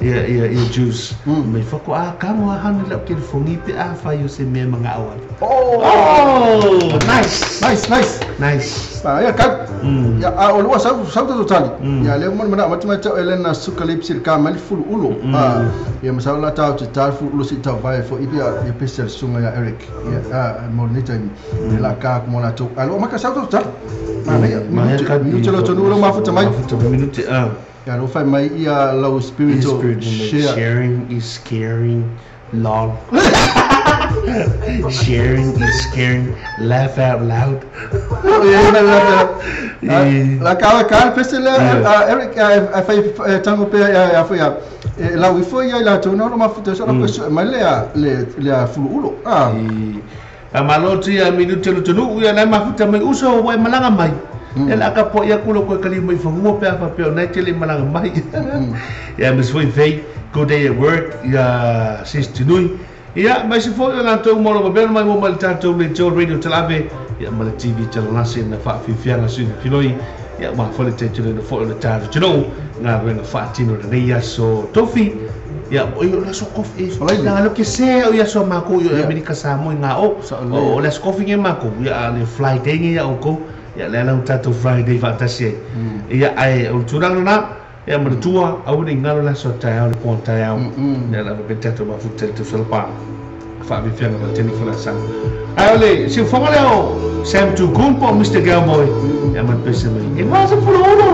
Ia juice. Me foko a kamo a hanu lau telefoni pe a fa yo se me manga awa. Oh, nice. Nice, nice. Nice. Pa ia ka. Ia a o lua sa sa totali. Ia le mo mana mata mata Elena sukalipsi ka mali fulu ulo. Ia masala ta te ta fulu ulo si ta vai fo i ia pesel sunga ia Eric. Ia a mo ni time. La ka mo la to. Alo maka sa totali. Ma ia minuti lo tonu lo mafuta mai. Mafuta minuti a. Ya lo fai mai ia lau spiritual share. Sharing is caring, lol. Sharing is caring, laugh out loud. La ka ka pese le Eric a fai tango pe a fai la wi foi ia la tu no ma futa so la pese mai le le fulu ulo. A maloti a minuti lo tonu ia la mafuta mai uso wa malanga mai. Ela ka po ia kulo ko kali mai fangu pe apa pe na tele malanga mai. Ya mis foi fei good day at work ya sis tinui. Ya mai se foi na to mo lo be mai mo mal tato le to radio talabe ya mal TV talalase na fa fi fianga su filoi ya ma fo le te tele na fo le tato tino nga renga fa tino le ya so tofi Ia o le aso kofi na lo ke se o ia so ma ko yo Amerika Samoa nga o o le aso kofi nge ma ko ia le fly day nge ia o ko ia le ala tatou Friday fa tasi ia ai o turanga na ia ma tua au ni ngalo la so tai le pon tai au ia la be tatou ma fu te tu salpa fa bi fianga ma teni fala sa ai ole si fonga le o Sam tu kumpo Mr. Cowboy ia ma pese mai e ma se puro uno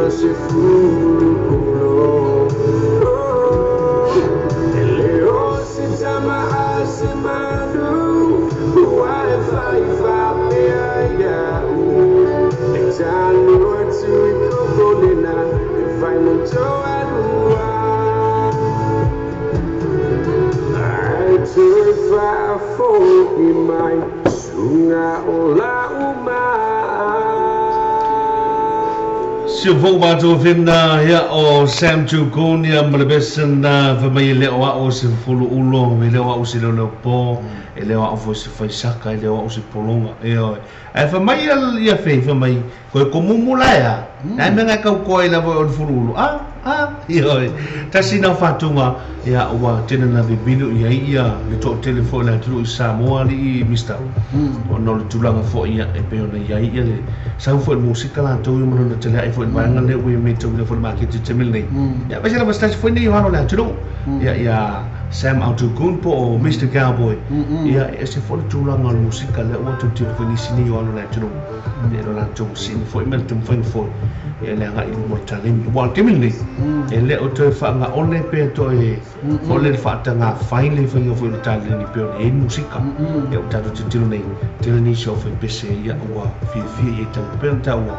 Se Mai sunga o la uma. Si o fou mātou whina ia o Sam Tukun ia ma le besena fa mai le o ao se fulu ulo me le o ao se leo leo po e le o ao fo se faisaka e le o ao se polonga e oi ai fa mai ia fei fa mai koe komumu la ia nai menga kau koe la o le fulu ulo a ia oi tasi na whatunga ia ua tena na vivilo ia ia le to telefone la tulu i Samoa li i Mr. O no le tulanga fo ia e pe ona ia ia le sau fo musika la tau i mana tele ai fo vaanga le ui me tau le fo market te mil nei ia ba sela basta fo nei hano la tulu ia ia Sam Autukun po o Mr. Cowboy ia e se fo le tulanga le musika le ua tu te fo ni sini hano la tulu ia la tu sin fo i mel tu fo fo ia le anga i mo talemi wa te mil nei e le o te whaanga ole pe to e ole le whaatanga whaile whainga fo i le taleni pe o e musika e o tātou te tilo nei tele ni se o whai pese ia ua fia fia i e tau pe na ua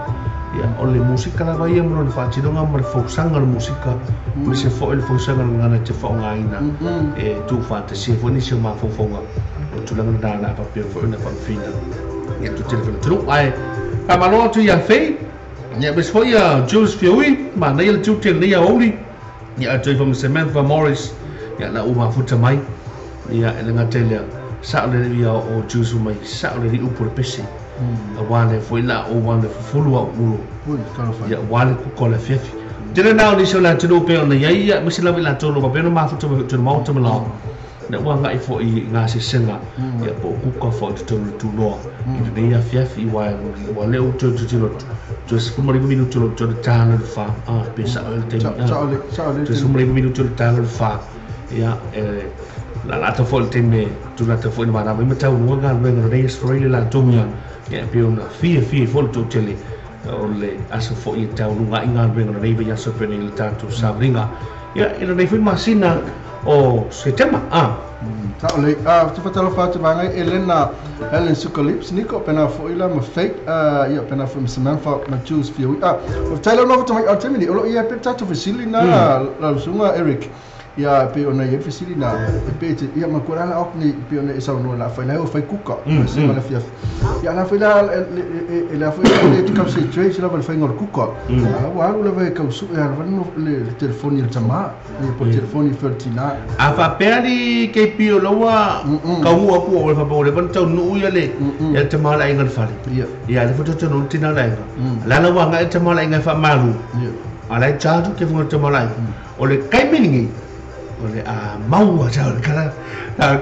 ia o le musika lava ia mo le whaatinoga ma le fausanga le musika me se fo e le fausanga le ngana te whaongaina e tū whaatasia fo nisi o mafaufauga o tulaga na na papea fo na whaamfina ia tu tele whana tunu ai whamaloa atu ia fei ia mes fo ia Jules Fiui ma nei le tū tele nei a Oli ia atu i whama Samantha Morris ia la uma futa mai ia ele ngā sa le ia o Jules mai sa le upu le pese a wane foi la o wane fulu a ulo ia wane ku kola fiafi tele nao ni so la tulu pe ona ia ia misi la la tolo pa peno mafuta mai tulu mau tulu lao na wa ngai fo i ngā sesenga ia po ku ka fo tulu tuloa i le ia fiafi wa wa le u tu tu tu se fuma le minuto tu tana le fa a pesa le te tu se fuma le minuto tana le fa ia e la la ta fo le teme tu la ta fo ni mana me tau no ga le no reis fo le la tumia ia pe una fia fia fo tu tele o le aso fo i tau no ga inga le no rei ia so pe ni le tatu sabringa ia e le foi masina o setema a ta le a tu fatalo fatu banga Elena Helen Sukalips niko pena fo ila ma fake ia pena fo Samantha ma Jules Fiu a o tailo no to mai o temini o ia pe tatu fesili na la sunga Eric ia pe ona ia fesili na pe te ia ma kurana ok ni pe ona isa no la fa na o fa kuka se ma la fia ia na fa la e la fa le te kau se trace la fa ngol kuka a wa lu la va kau su ia va no le telefoni le tama le po telefoni fertina a fa pe ali ke pio lo wa kau wa ku o fa bo le ban tau nu ia le ia tama la inga fa le ia le fa to no tina la inga la la wa nga tama la inga fa malu a la cha tu ke fa tama la o le kai miningi o le a maua tau le kala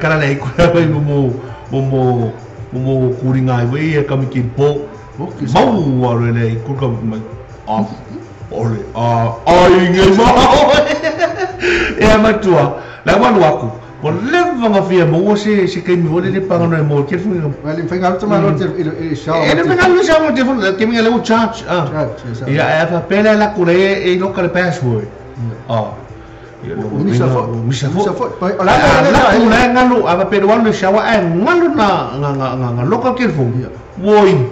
kala le kura mai mo mo mo kuringa ai wei e kami ki po maua le le kuka mai a o le a ai nge ma e matua la walu aku o le vanga fia mo se se kai mi vole le panga no mo ke fu le fenga to ma lo te e sha e le fenga lo sha mo te fu ke mi le charge a ia e fa pele la kure e local password a Misa fo la la ngalu ava pero walu shawa e ngalu na nga nga local telefone woi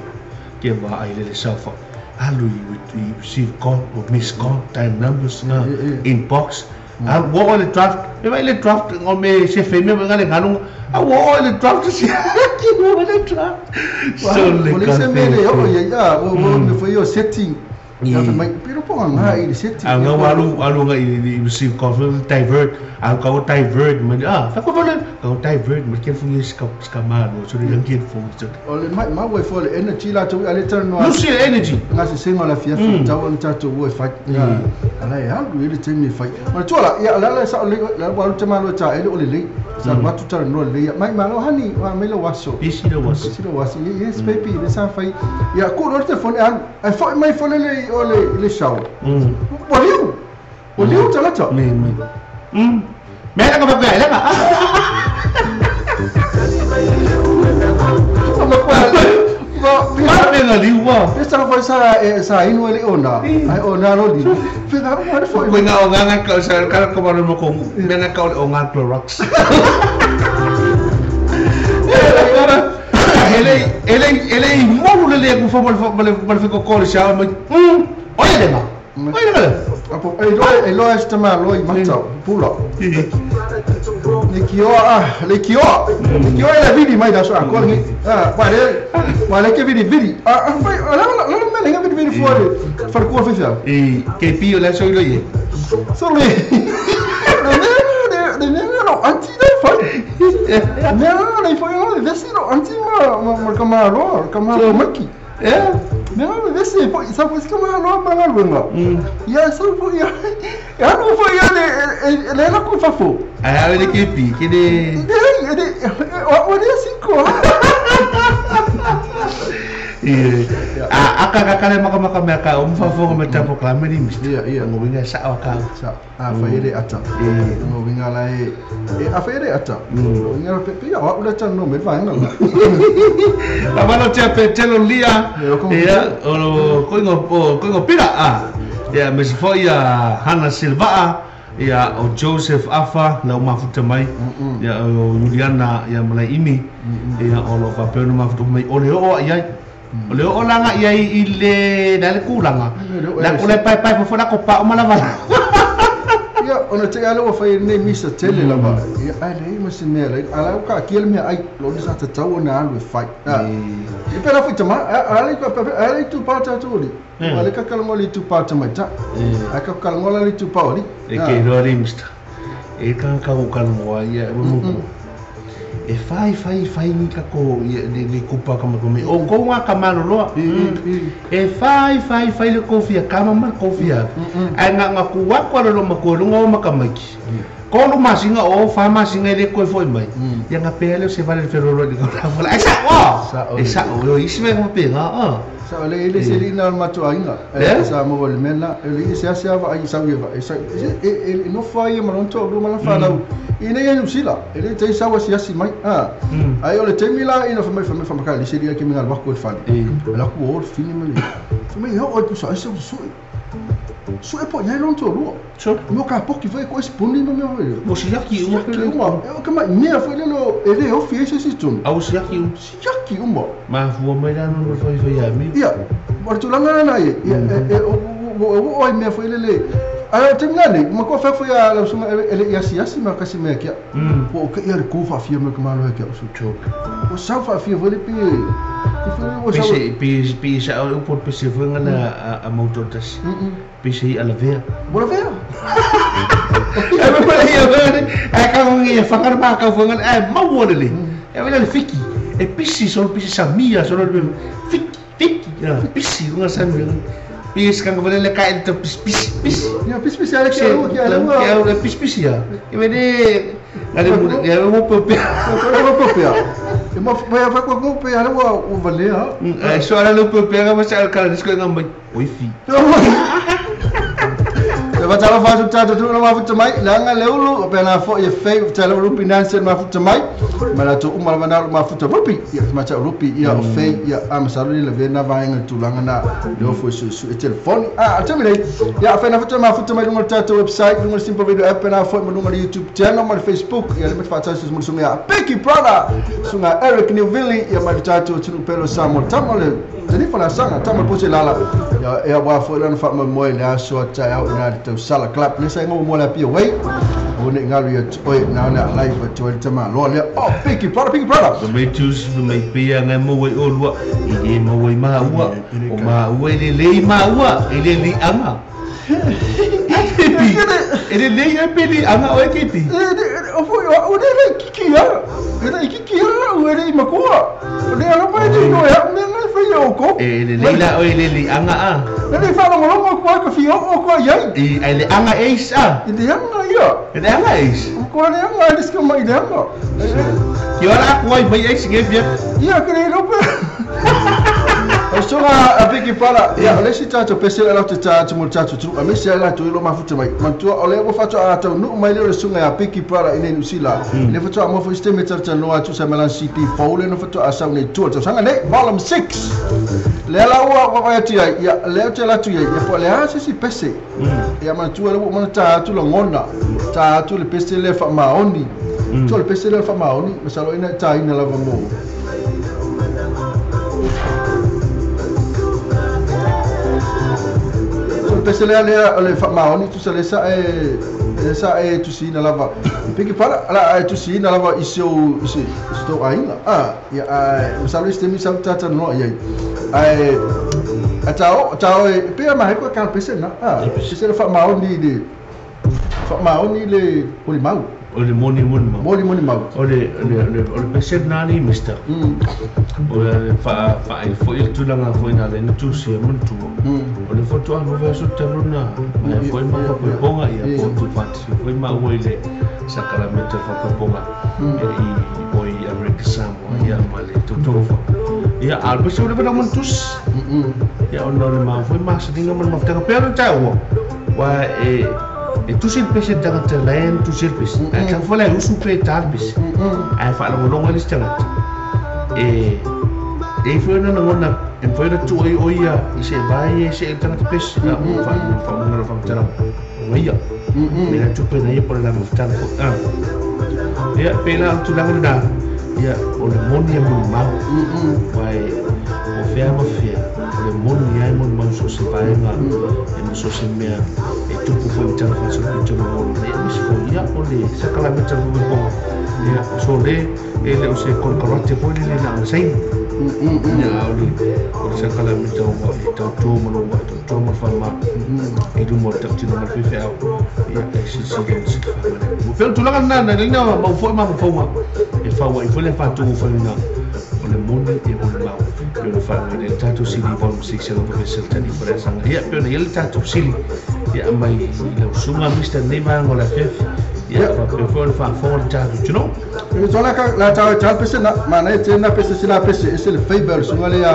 ke va ai le safa alu you receive call or miss call time numbers na inbox a wo le draft e vai le draft ngo me se fe me ngale ngalu a wo le draft se ki wo le draft so le ka se me le yo ya wo me foi yo setting ya mai pero po nga i setting a nga walu alu nga i receive call divert a ka divert me a fa ko le ka divert me ke fu ni ska ska ma no so le ke fu so o le mai ma we fo le energy la to ale turn no no si energy nga se senga la fia fu ta on ta to we fa ya ala ya lu le temi fa ma to la ya la la sa le la wa lu tema lo ta ele o le le sa wa tu ta no le mai ma lo hani wa me lo waso isi lo waso isi lo waso yes baby le sa fa ya ko lo telefone a fo mai fo le o le le show o liu o liu ta la ta me me me la ka ba la ka ma me la liu wa esta no foi sa sa inu ele ona ai ona lo li fe ga wa fo ko nga o nga ka sa ka ko ba no ko me nga ka o nga Clorox ele ele ele mo le le ku fo mo le fo ko sa mo oye le ma oye le Apo e loa e tama loa i mata pula. Le kioa le kioa. Le kioa e vidi mai da so a ko ni. Ah, wa le wa le ke vidi vidi. Ah, fai la la la me le vidi vidi fuori. Far ko fi fa. E ke pi o la so lo ye. So le. Le ne no anti de fai. Ne le fai no vesi no anti ma ma kama ro kama maki. Eh? Ne no vesi foi sa foi kama ro ma nga lunga. Ya sa foi ya. Ya no foi ya le le la ku fafo. Ah, le ke pi ke le Le o le cinco. E a ka ka le maka maka me ka o mfafo me tapo ka me ni Ia ia ngo winga sa o ka sa a fai le ata. E ngo winga la e a fai le ata. Ngo winga pe pe o le tan no me va nga. La mano te pe te lo lia. Ia o ko ngo pira a. Ia me se foi a Hana Silva ia o Joseph Afa la mafuta mai ia o Juliana ia malai imi ia o lo fa pe no mafuta mai o le o ia o le o langa ia i le na le kulanga la kule pai pai fo la ko pa o mala vala ia ona te ala o fai nei misa tele lava ia ai le ma se mea le ala ka ki le mea ai lo ni sa tau na alu fai e pera foi tama ala ko ala tu pa ta tu li ala ka kala ngoli tu pa ta mai ta a ka kala ngoli tu pa oli e ke ro ri mista e ka ka ko kala mo ia mo e fai fai fai ni ka ko le kupa ka mo me o ko nga ka malo loa e fai fai fai le kofia ka ma kofia ai nga nga ku wa ko lo ma ko lo ma ka maki ko lo masinga o fa masinga le ko foi mai ya nga pe le se vale ferro lo di ko la fola ai sa o e sa o isi me mo pe nga a sa le le se li na ma to ainga e sa mo le mena le se se va ai sa va e sa e no fai ma non to lo ma la fa la ina ia New Zealand e le te sa wa si mai a ai o le te mila ina fa mai fa mai ka le se li ke minga ba ko fa la ku o fini me fa mai ho o tu sa se su su e po ia non to lo so mo ka po ki foi ko spuni no me mo si yaki uma uma e o ka mai mea foi le lo e le o fi se si tu au si yaki si yaki uma ma fu mai la no foi foi ya mi ia o tu langa na ia e o o mea foi le le a te mea nei ma ko fa foi a la suma ele ia si asi ma ka si mea kia o ka ia ko fa fia me ka malo kia o su o sa fa fia foi le pe o sa pe pe sa o por pe se foi ngala a motor tas pe se a la vea bola vea e me pa ia vea e ka ngi e fa ma ka foi ngala e ma wo le e le fiki e pisi solo pisi samia solo fiki fiki pisi nga samia pis kang boleh le kain tu pis pis pis ya pis pis ala kia kia kia pis pis ya ini ada ya mo pe mo pe e mo pe fa ko pe ala wa o vale ha so ala lo pe ga ma sa kala disko ngambai oi fi e va tala fa tu tu tu ma fu mai la nga le ulu pe na fo ye fe tala rupi nanse ma fu mai ma la tu uma ma na ma fu rupi ya ma ta rupi ya o fe ya am sa le ve na va nga tu langa na le fo su su e telefone a te me ya fe na fu ma fu mai lunga ta website lunga simple video app na fo lunga YouTube channel ma Facebook ya le fa ta su su ya Picky Brother sunga Eric Newville ya ma ta tu tu pelo Samuel tamale teni fa la sanga tamal pose lala ya ya wa fo la fa mo mo le so ta ya na te sala clap le sa ngo mo la pia wei o ne ngalu ya oi na na live to le tama lo le oh Picky Brother Picky Brother me tu me pia ngai mo wei o lua e mo wei ma ua o ma ua le le ma ua e le li anga e le le e pe li anga o ke pi o fo o le le kiki ya e le kiki ya o le makua o le ala pa ni no ya me ngai fai o ko e le le la o le li anga a le fa lo lo ko ka fi o ko ya e le anga eis a e le anga ya e le anga eis ko le anga eis ko mai le anga ki ora ko ai mai eis nge bia ia ke le lo pe o songa a Picky Brother ia le si tato pese la te tato mo tato tu a mesi la tu lo mafuta mai mantua o le o fa a ta nu mai le sunga a Picky Brother ine New Zealand le fa a mo fo ste me tata no a tu sa melan city fo le no fa a sa ne tu sanga ne volume 6 le la wa wa ti ia le te la tu ia fo le a se si pese ia mantua le mo ta tu lo ngona ta tu le pese le fa maoni tu le pese le fa maoni masalo ina ta ina la mo pese pese lea lea o le faamaoni tusa le sa e le sa e tusiina lava Biggie Brother ala e tusiina lava i si ou i si tou aiga ia ae masalo i se taimi sau tatalanoa i ai ae a tao tao e pei ma he ko ka pese na pese le faamaoni le faamaoni le molimau o le moni moni mau moli moni mau o le o le pese nani mister o le fa fa i foi le tulaga foi na le na tusi e manatua o le foto a lova so talona mai foi ma fapoipoga ia po tu fati foi ma ua i le sakaramete fapoipoga e i o i Amerika Samoa ia ma le tautoga foi ia a le pese o le vana manatusi ia ona o le ma foi masaniga ma le mafutaga pea le taua ua e e tusi le pese tagata lae tusi le pese ae tau foi lae usu pe tā le pese ae faalogologo ai le isi tagata e e foi ona lagona e mafai ona tuu ai o ia i se vae e se e le tagata pese a faamuga le faamatalaga o ia me la tupe na ia po le la mafutaga foi ia pe la o tulaga lenā ia o le moni e molimau uae o fea ma fea o le moni ai molimau so se vaega e ma so se mea e tupu foi i tala faasolopito le moni ia misi foi ia o le sakalameta le fofoga ia so le e le o se kolekarate foi le le na ona saini ia o le sakalameta ua e tautua ma lou ai tautua ma le faamama i luma o le tautino ma le faifeau ia e silasila ma silafia mo pea o le tulaga lena na leina mau foi mafaufauga e faua'i foi le faatugu foi lena o le moni e molimau pe ona faalogo le tatou sili volume 6 e lava vese le tani faleasaga ia pe ona i ai le tatou sili ia aumai i lau susuga Mr lenei vaega o le afiafi ia faapea foi ona faafofoga le tatou atunuu. E tola ka la tau tau pese na mana e tena pese sila pese e se le favor le susuga le ya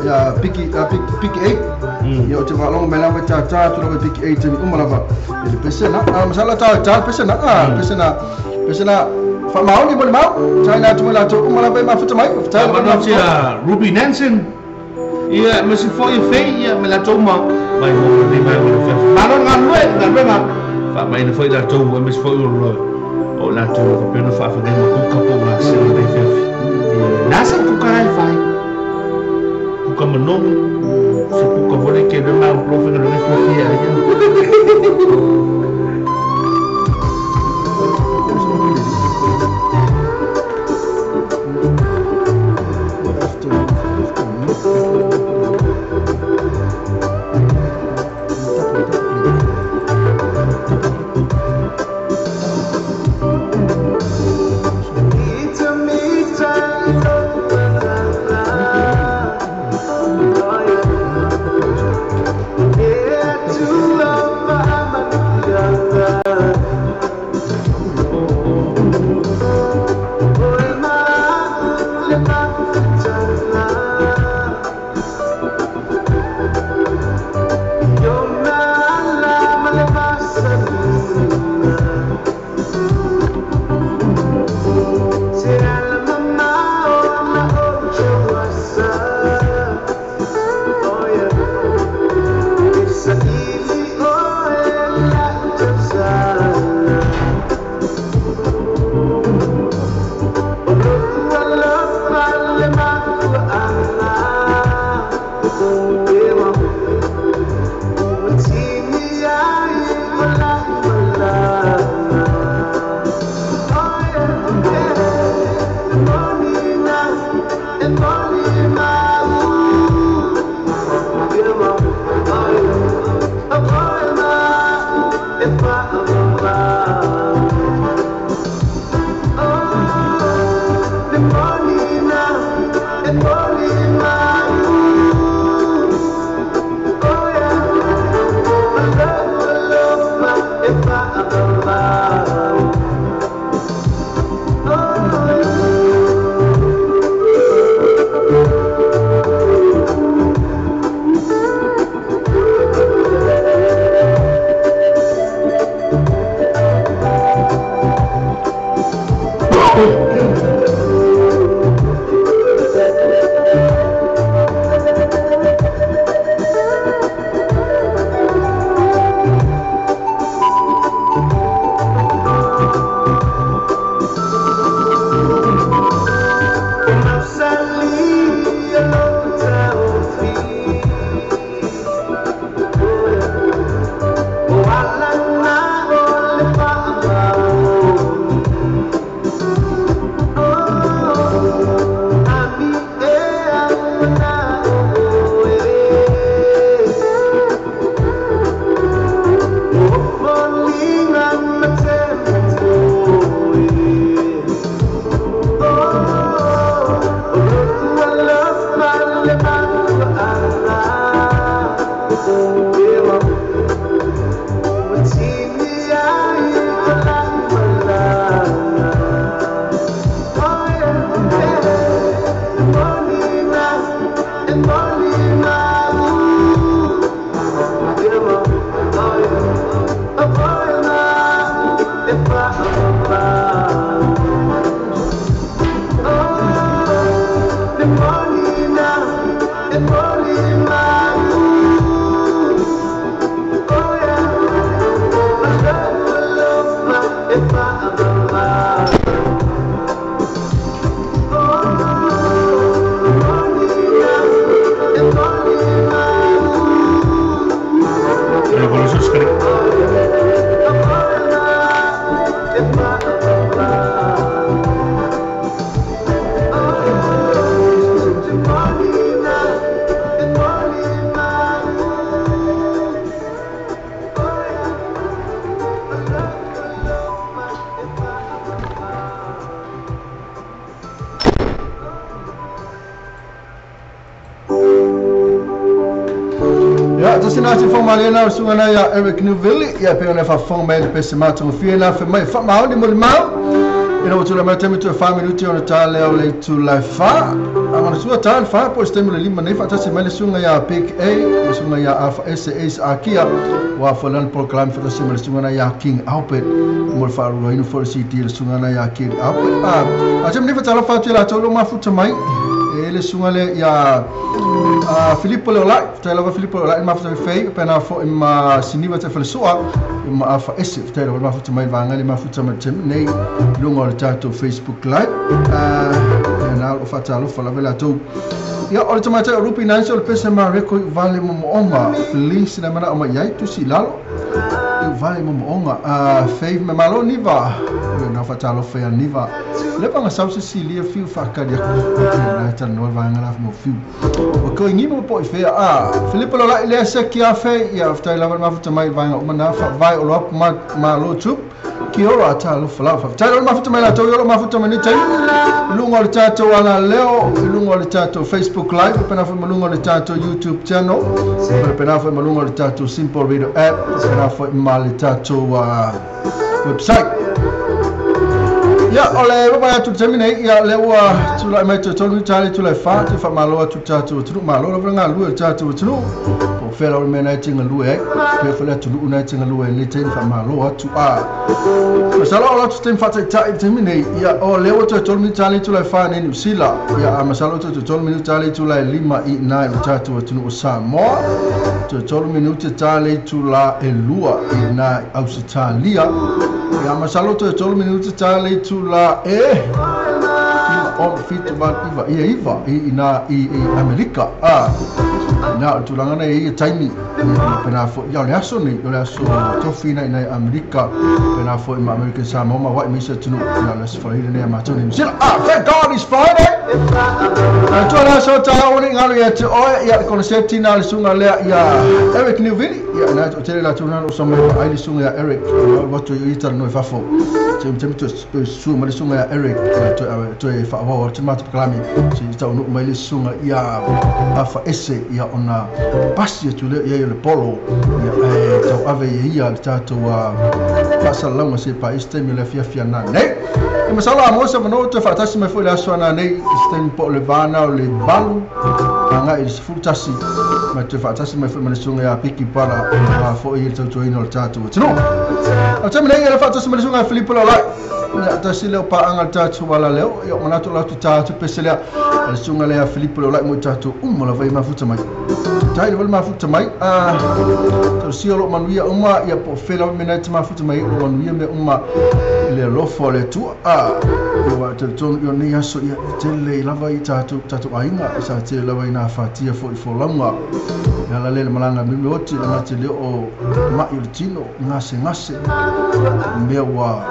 ya piki piki 8 ia o te waalongo mai lava ta ta tu lava piki 8 temi uma lava e le pese na masala tau tau pese na pese na pese na faamaoni molimau taina atu mai latou uma lava e mafuta mai faafetai lava na tia Ruby Nansen ia ma se foi fei ia me latou ma mai mo le mai o le fe malo ngalue ngaluega faamaina foi latou e ma se foi o lo o latou ka pena faafegai ma kuka po la se le fe na sa kuka ai fai kuka manogi se kuka vole ke le mau lo fe le fe ia Ia, tasi na si fo malie na o sunga na ia Eric Newville, ia pe ona fa fo mai le pese matu fie na fe mai fa maoni mo le mau. Ina o tula mai temi tu fa minuti ona ta le o le tu la fa. A mana sua ta fa po ste mo le lima nei fa tasi mai le sunga ia Big A, le sunga ia Alpha S S A Kia. Wa fo lan program fa tasi mai le sunga na ia King Albert. Mo le fa ro inu fo CD le sunga na ia King Albert. A temi fa tala fa tu la tolo mafuta mai. E le sunga le ia Filippo Leolai, tai lava Filippo Leolai mafuta fei, pena fo ma siniva te falesoa, ma afa ese, tai lava mafuta mai vanga le mafuta mai tem nei lunga o le tatou Facebook Live. Na o fatalo fala vela tu. Ia o le tamatai o Rupi Nancy o le pese ma reko i vale momoonga. Please na mana o mai ai tu si lalo. I vale momoonga. Faith me malo niva. Na fatalo fea niva. Le panga sau se silia fiu whakari aku. Na tana noa vaanga la mo fiu. O ko ingi mo po i fea. Filipo Lola i lea se ki a fe. Ia whtai lava mafuta mai vaanga uma na wha vai o loapu ma lo tup. Ki ora ta lo whalau. Whtai lava mafuta mai la tau yoro mafuta mai ni tai. Lunga o le tātou ala leo. Lunga o le tātou Facebook Live. Pena fo malunga o le tātou YouTube channel. Pena fo malunga o le tātou Simple Radio app. Pena fo ma le tātou website. Ia, o le ropa atu te temi nei, ia le ua tūlai mai te tolu tali tūlai wha, te wha maloa tu tātou tunu, maloa lava ngā lue tātou tunu, po whela o le mea nei tinga lue ai, pe whela tunu nei tinga lue nei te wha maloa atu a. Masalo o latu te whatai tai te nei, ia o le ua te tolu tali tūlai wha nei New Zealand, ia a masalo te tolu minuti tali tūlai lima i nai o tātou tunu o Samoa, te tolu minuti tali tūlai e lua i nai Australia, ia masalo te tolu minuti tali tūlai e iva ono fitu ma iva ia iva i na i Amerika a na tulaga nei ia taimi pena fo ia le aso nei o le aso tofi nei nei Amerika pena fo i ma American Samoa ma wai misa tunu na le sfai nei ma tunu sila thank God it's Friday na tula so ta o ni ngalo ia te o ia concept na le sunga le ia Eric Newville ia na o tele la tuna no so mai ai le sunga ia Eric o to i tala no fafo te te su ma le sunga ia Eric to e fa o te mata pakalami si tau no mai le sunga ia afa ese ia ona pasi tu le ia le polo ia e tau ave ia le tatou fasalauga se pa iste mi le fiafia na nei e masala mo sa mano te faatasi mai foi le aso ana nei ste po le vana o le balu anga i se futasi ma te faatasi mai foi ma le sunga ia piki para a foi le tautuaina o le tatou tino o te mea le faatasi mai le sunga Filipo Lolai ia tasi leo paanga le tatou ala leo ia manatu la tu tatou pese lea le sunga lea Filipo Lolai mo tatou uma lava i mafuta mai tai le mafuta mai tau sia lo manuia uma ia po fela me nei te mafuta mai o manuia me uma le lofo le tu a ia te tonu ia nei aso ia tele lava i tatou tatou aiga sa te lava ina fatia fo i folauga ia la le malanga me oti la mate le o mai o tino ngase ngase mea ua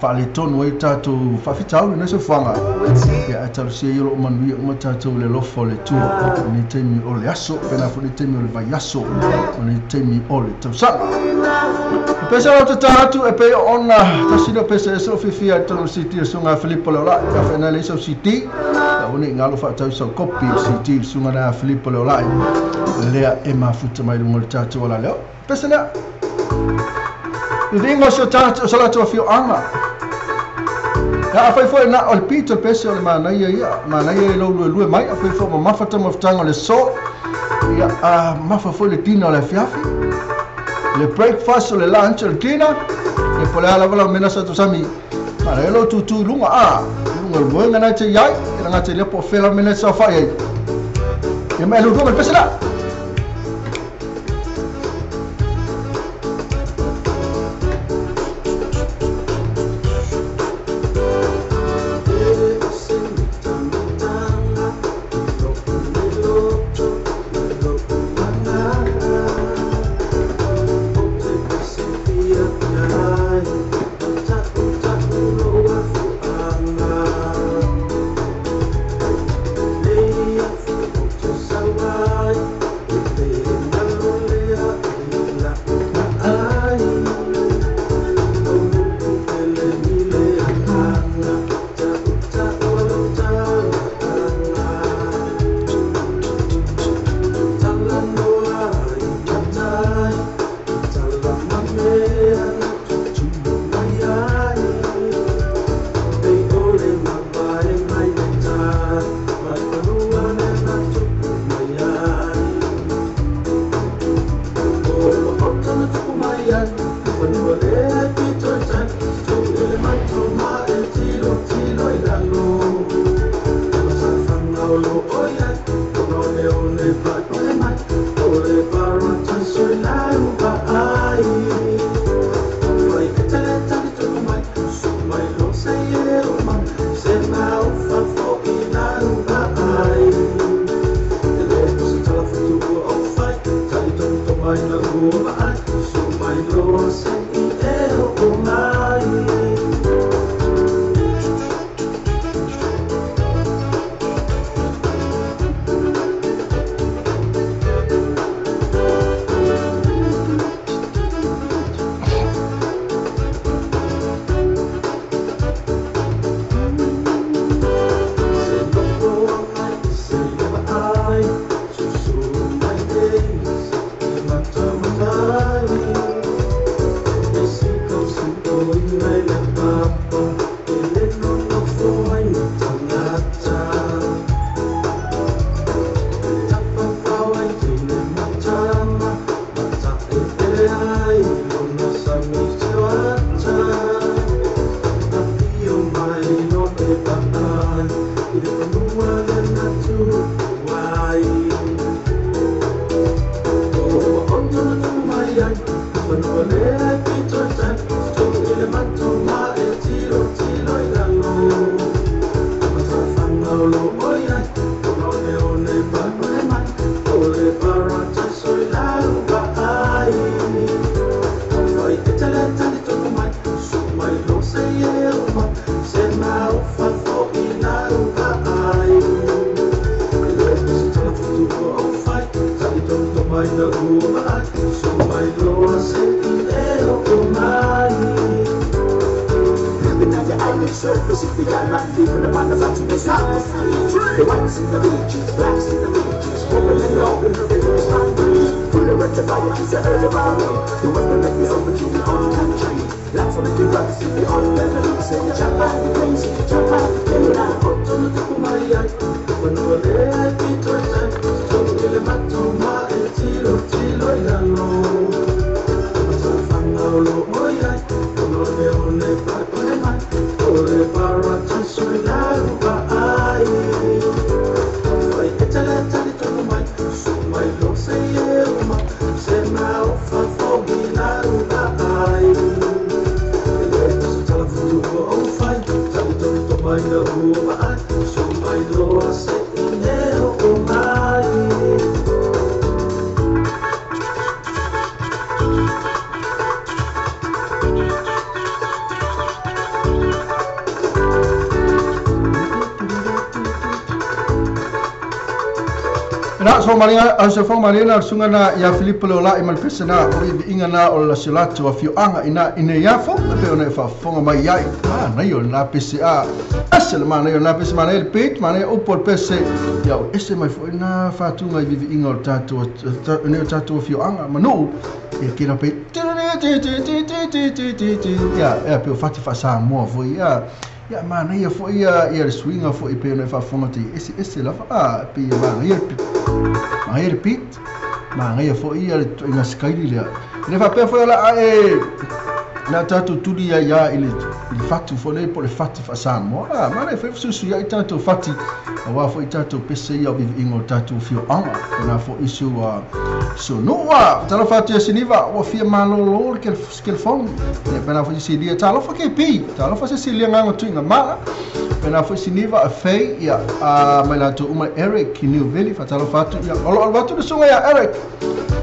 faletonu ai tatou faafitauli nei sofuaga ia talosia ia loo manuia uma tatou le lofo o le Atua nei taimi o le aso pena foi nei taimi o le vaiaso o nei taimi o le tausaga. E pese o te tātu e pe ona tasi leo pese e so fiafia i tonu CD o suga Filipo Leolai ia faina le sau CD ia ua nei galo faatau sau kopi o CD le suga lea Filipo Leolai lea e mafuta mai luga o le tatou ala leo pese lea Vivinga o se tatou o sa latou afioaga. Ia afai foi na o le pito le pese o le manaia ia manaia i lou luelue mai afai foi ma mafa tamafutaga o le so ia a mafa foi le dina o le afiafi le breakfast o le lunch o le dina ia po le a lava lau mena sa tosami manaia lou tutu i luga a luga o le moega nai te iai e laga te lea po o fea mena sa fai ai ia ma e lulua ma le pese la. Thank you. Aso Marina sunga na ia Filipo Leolai ma le pese na o iviiga na o le lasiolato afioaga ina ina iafo e pei ona e faafofoga mai ai manaia o lenā pese a ese le manaia o lenā pese manaia le peit manaia upu o le pese ia o ese mai foʻi na faatuga i viviiga o le tatou nei o tatou afioaga manuu ia kela pei ia ia pe o fati faasamoa foi ia ia manaia foi ia ia le suiga foi pei ona e faafofoga te ese ese lava a pei ia manaia manaia le pit manaia foi ia le ituaiga sikaili lea le faapea foi o laa e na tatou tuli ai ia i le fatu foi lea po o le fati faasamoa a manaia foi fesuisuiai tatou fati auā foi tatou pese ia o viviiga o tatou fioaga pena foi isi ua sunua talofa atu ia Siniva ua fia malōlō le kelefoni ia pena foi Silia talofa KP talofa Cecilia gaga tuiga mala pena foi Siniva a Fei ia a mai latou uma Eric New Valley faatalofa atu ia o loo alu atu le suga ia Eric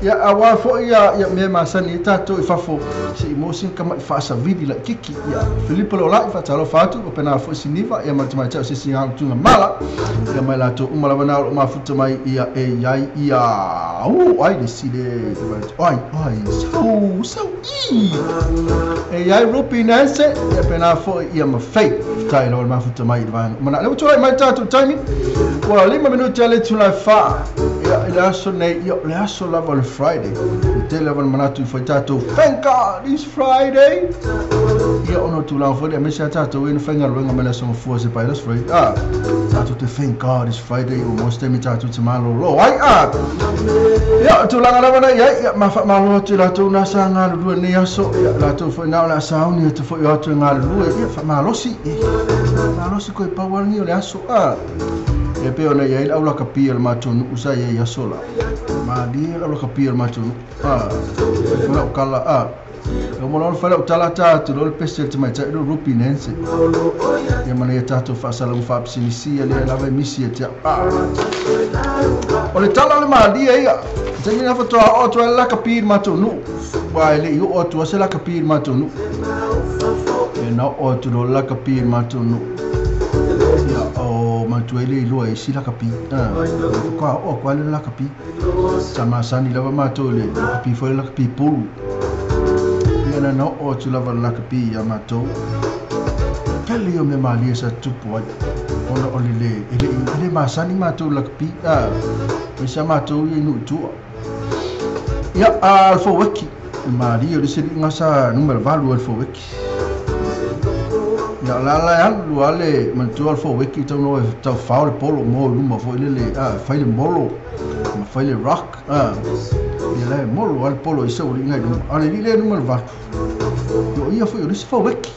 ia auā foi ia ia mea masani tatou i fafo seʻi mo sina kamaʻi faasavili laʻikiki ia Filipo Leolai faatalofa atu o pena foi Siniva ia ma le tamaitai o sesi gaga tuiga mala ia mai latou uma lava na o loo mafuta mai ia e iai ia ai le sile ai ai sau sau i e iai Rupi Nancy ia pena foi ia ma Faith tai lo mafuta mai le vaega mana le tulai mai tatou taimi ua 5 minuti ale tulai fa ia i le aso nei ia le aso lava o le Friday le tele lava le manatu i foi tatou thank God it's Friday ia ona tulaga foi lea aemaise a tatou e na faigaluega mai le aso gafua se pai aso Friday a tatou te thank God it's Friday o most taimi tatou te malōlō ai a ia tulaga lava na iai ia ma faamalo atu i latou na sa galulue nei aso ia latou foi na o le a sauni atu foi o atu e galulue ia faamalosi malosi koe pau alagi o le aso a E pe ona ia au lakapi o le matou nuu sa iai aso la. Malie le au lakapi o le matou nuu. Fai lau kala E uma loa ona fai lau tala ta atu loa le pese a le tamaitai lea o Ruby Nancy. Ia ma nai a tatou faasalaga faapisinisi ia lea lava e misi ia te au. O le tala o le malie ia. Taimi lena faatoa oo atu ai le lakapi i le matou nuu. Aua e le i oo atu lava se lakapi i le matou nuu. Ia na oo atu loa le lakapi i le matou nuu. Ia o matou ai le iloa e isi lakapi. Faatoa oo atu lava le lakapi. Sa masani lava matou i le lakapi foi le lakapi pulu. Ia na na oo atu lava le lakapi ia matou. Pele ia o mea malie sa tupu ai. Ona o le le, e le, e le masani matou i le lakapi. Mai sa matou ia i nuu i tua. Ia, a o le foueki, le malie o le isi alii sa numera 8 ai le foueki. Ia, o la la e alu lava le manatua o le foueki tau no e tau fao le polo mo i luma foi lele, fai le molo, ma fai le rock, ia la e molo lava le polo i sau alii i luma. A o le alii lea e numera 8, ia o ia foi o le isi foueki.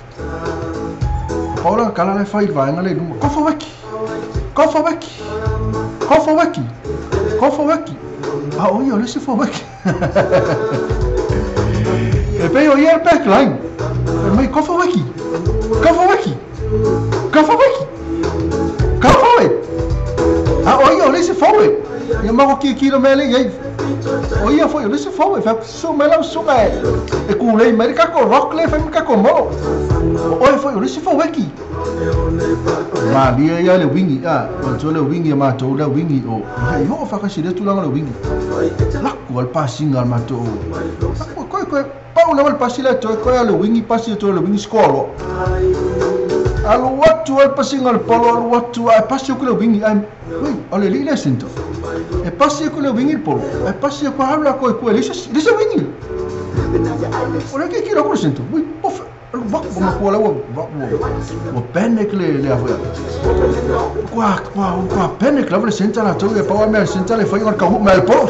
Pau la kala le fai i le vaega lea i luma, ko foueki, ko foueki, ko foueki, ko foueki. A o ia o le isi foueki. E pei o ia le backline. E mai ko foueki, ko foueki, ko foueki, ko foueki. A o ia o le isi foueki. Ia mako kikilo mea le iai. O ia foi o le isi foueki. Fai atu susu mai lau susuga e kulei mai le kako rock le fai ma le kako molo. O oe foi o le isi foueki. Malie ia le wingi, manatua le wingi a matou lea wingi o e le i oo faakasi i lea tulaga o le wingi. Laku a le pasiga a le matou. Laku koe koe pau lava le pasi lea toe koe a le wingi pasi toe le wingi score loa. Alu atu ai le pasiga o le polo alu atu ae pasi aku le wingi ae ui o le alii lea center. E pasi aku le wingi le polo ae pasi aku alu la koe koe le se wingi. O le kikilo aku le center. Ui ofe alu vaku ma kua la ua ua panic le le a foi. Kua kua kua panic lava le center la tou e pau a mea le center le fai o le kahu mea le polo.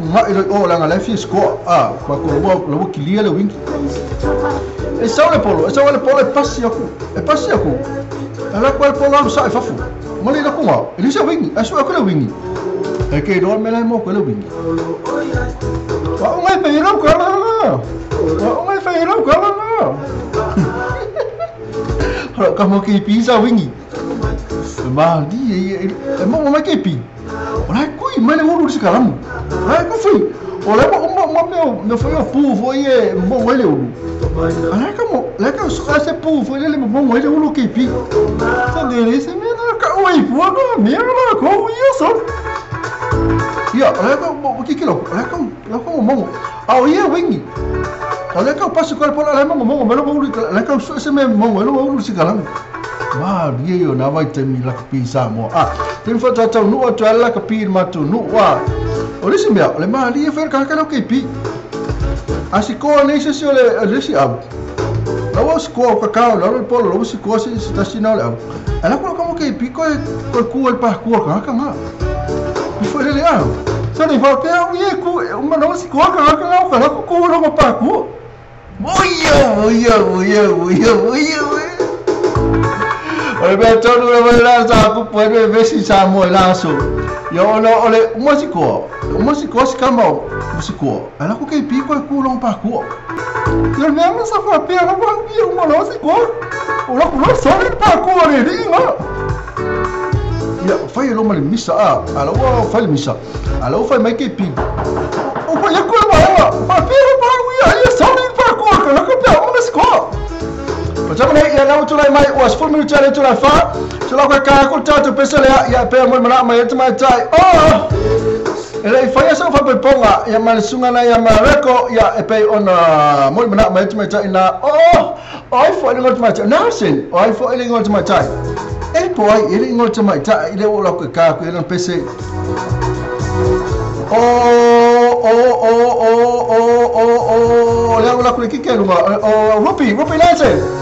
Ngai le o langa le fia score. Kua kua ua la ua kilia le wingi. E sau le polo, e sau le polo e pasi aku. E pasi aku. Ala kua le polo alu sa e fafu. Ma le la kunga. E lisa wingi, a su aku le wingi. E ke roa mea la mo ko le wingi. Wa ungai pe ro ka la la. Wa ungai pe ro ka la la. Ora ka mo ke pisa wingi. Ma di e e mo mo ke pi. Ora kui mai le ulu se kalamu. Ora ku fui. Ora mo mo mo me me foi o pu foi e mo le ulu. Ora ka mo la ka su se pu foi le mo mo le ulu ke pi. Sa de le se me na ka oi pu ka me na ko ia so. Ia, ora ka mo ki ki lo. Ora ka la ko mo. A o ia wingi. Ora ka pasu ko le la mo mo me lo ulu la ka su se me mo lo ulu se kalamu. Ma rie o nā vai taimi lakapi i Samoa. Taimi whātātau nuu atu ai lakapi i le matou nuu. O le isi mea, o le malie whai le kahaka lau KP. A sikoa nei se si o le isi au. Lau au sikoa o kakao, lau le polo, lau sikoa se se tasi nao le au. A lau kua kamo KP koe koe kua le pahakua kahaka ngā. I whai lele au. Sa nei whāpea au ie ku, uma nau sikoa kahaka ngā o ka lau kua rongo pahakua. Oia, oia, oia, oia, oia, oia. O le mea tonu lava le la sa kupu ai le vesi Samoa i la aso. Ia ona o le uma sikoa, uma sikoa si kama o sikoa. Ai la ku KP koe ku longo pahakua. Ia le mea ma sa whāpea lava au ia uma loa sikoa. O la ku loa soli le pahakua le alii ngā. Ia whai e loma le misa a la ua whai le misa. A la ua whai mai KP. O whai aku le waenga. Whāpea lava au ia ia soli le pahakua ka laka pea uma sikoa. Patama nei, ia lau tulai mai, ua 10 minuti ale tulai wha. Tula koe kā ko tātou pesa lea, ia pea mo mana mai e te mai tai. Oh! E lei whai asa wha ponga, ia ma le sunga na ia ma reko, ia e pei ona mo mana mai e te mai tai na. Oh! Ai fo le ngol te mai tai. Na sin, ai fo le ngol te mai tai. E po ai e le ngol te mai tai, i le o la koe kā koe le pese. Oh, oh, oh, oh, oh, oh, oh, lea o la koe kike lunga. Oh, Rupi, Rupi Nancy.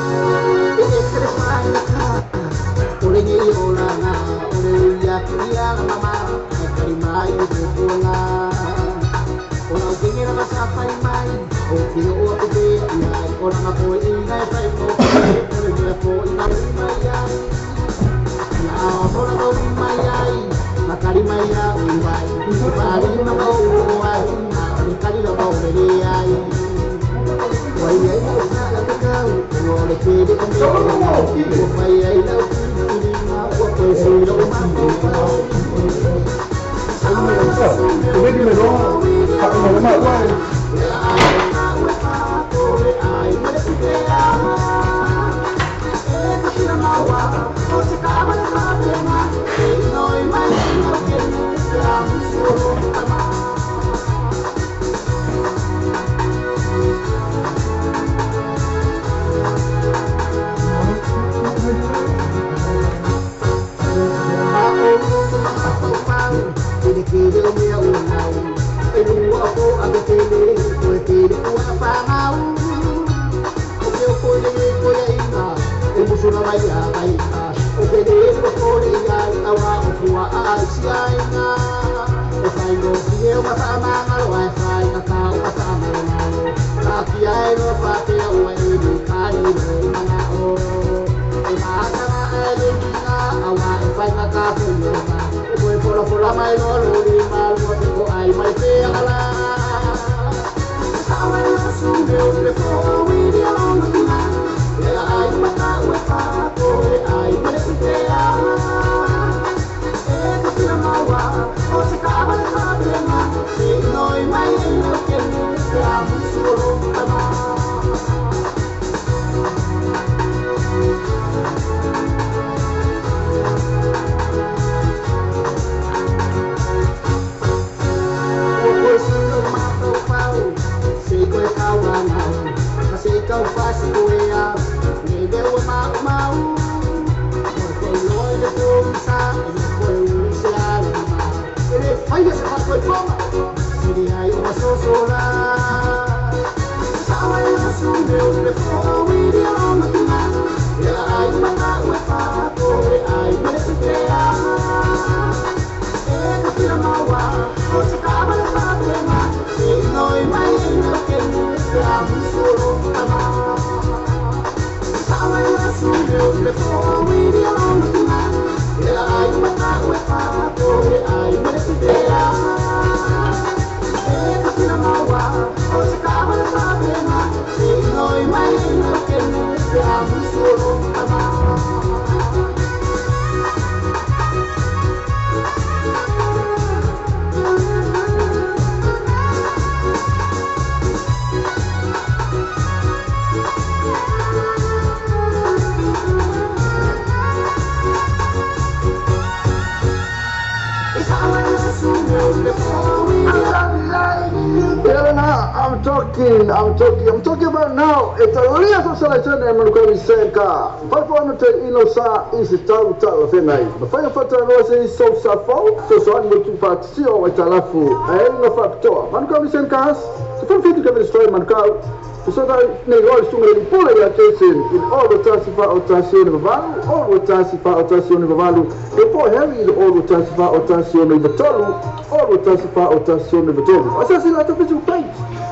I'm talking about now. It's a real selection and I'm going to say car. 500 ino sa is tau tau fenai. The fire fata no se so sa fo so so an to patio e talafu. E no factor. Man come sen cars. So from fit to destroy man car. So that ne go su le pole ya Jason in all the tasifa o tasio no valu, all the tasifa o tasio no valu. E po Harry all the tasifa o tasio no tolu, all the tasifa o tasio no tolu. Asa se la to Facebook page.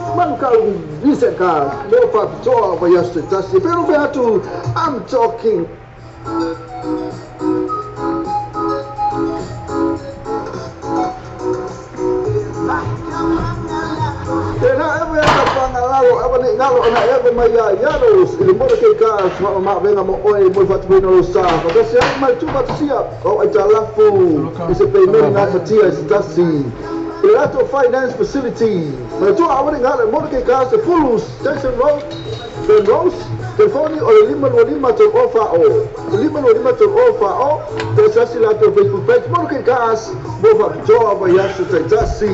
Manukau Viseka, no factor vayastasi. Pero featu, I'm talking. Finance Facility. Station Road, Ben Rose, Telefoni o lima lima to ofa o. Lima lima to ofa o. Te Facebook page Moke Gas, Mova Joa Vayasu Tasi.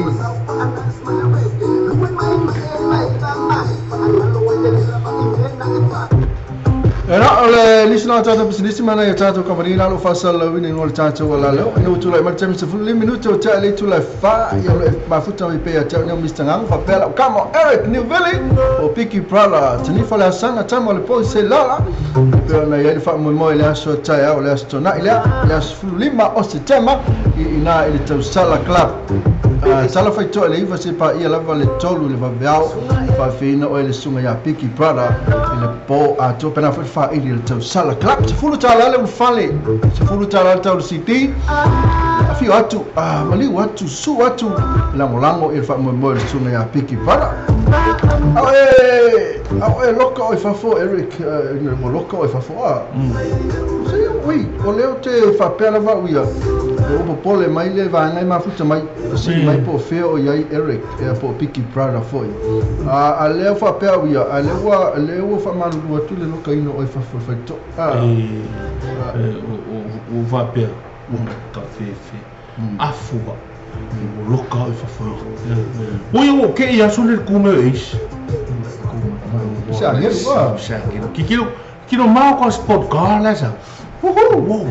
Era le lisina tata business mana ya tata company la lo fasal la wini ngol tata wala lo no tu la martem se fulu minuto ta le tu la fa ya lo mafuta mi pe ya ta no Mr Ngang fa pela come on Eric Niveli o Piki Prala tani fa la sanga tama le po se la pe na ya fa mo mo ile so ta ya le so na ile la fulu lima o se tema ina ile tau sala club sala fa to le iva se pa ia lava le tolu le vaveao fa fina o ile sunga ya Piki Prala ile po a to pena fa ile tau sala club se fulu tala le fale se fulu tala tau city Afio atu, maliu atu, susu atu, lagolago i le faamoemoe o le susuga iā Piki Brother. A o e loka o i fafo Eric, ua loka o i fafo a. Se ui, o lea ou te faapea lava au ia, ua popole mai le vaega e mafuta mai, fesili mai po o fea o i ai Eric, ia po o Piki Brother foi. A lea ua faapea au ia, a lea ua faamalulu atu le lokaina o i fafo i le faitoa. Ua faapea, ua kafefe, afu a, ua loka au i fafo ia. Oi, ua ke i aso le kume o eisi. Se angelu a. Se angelu. Kikilo, kilo mao ka sport car le sa. Woohoo! Wow.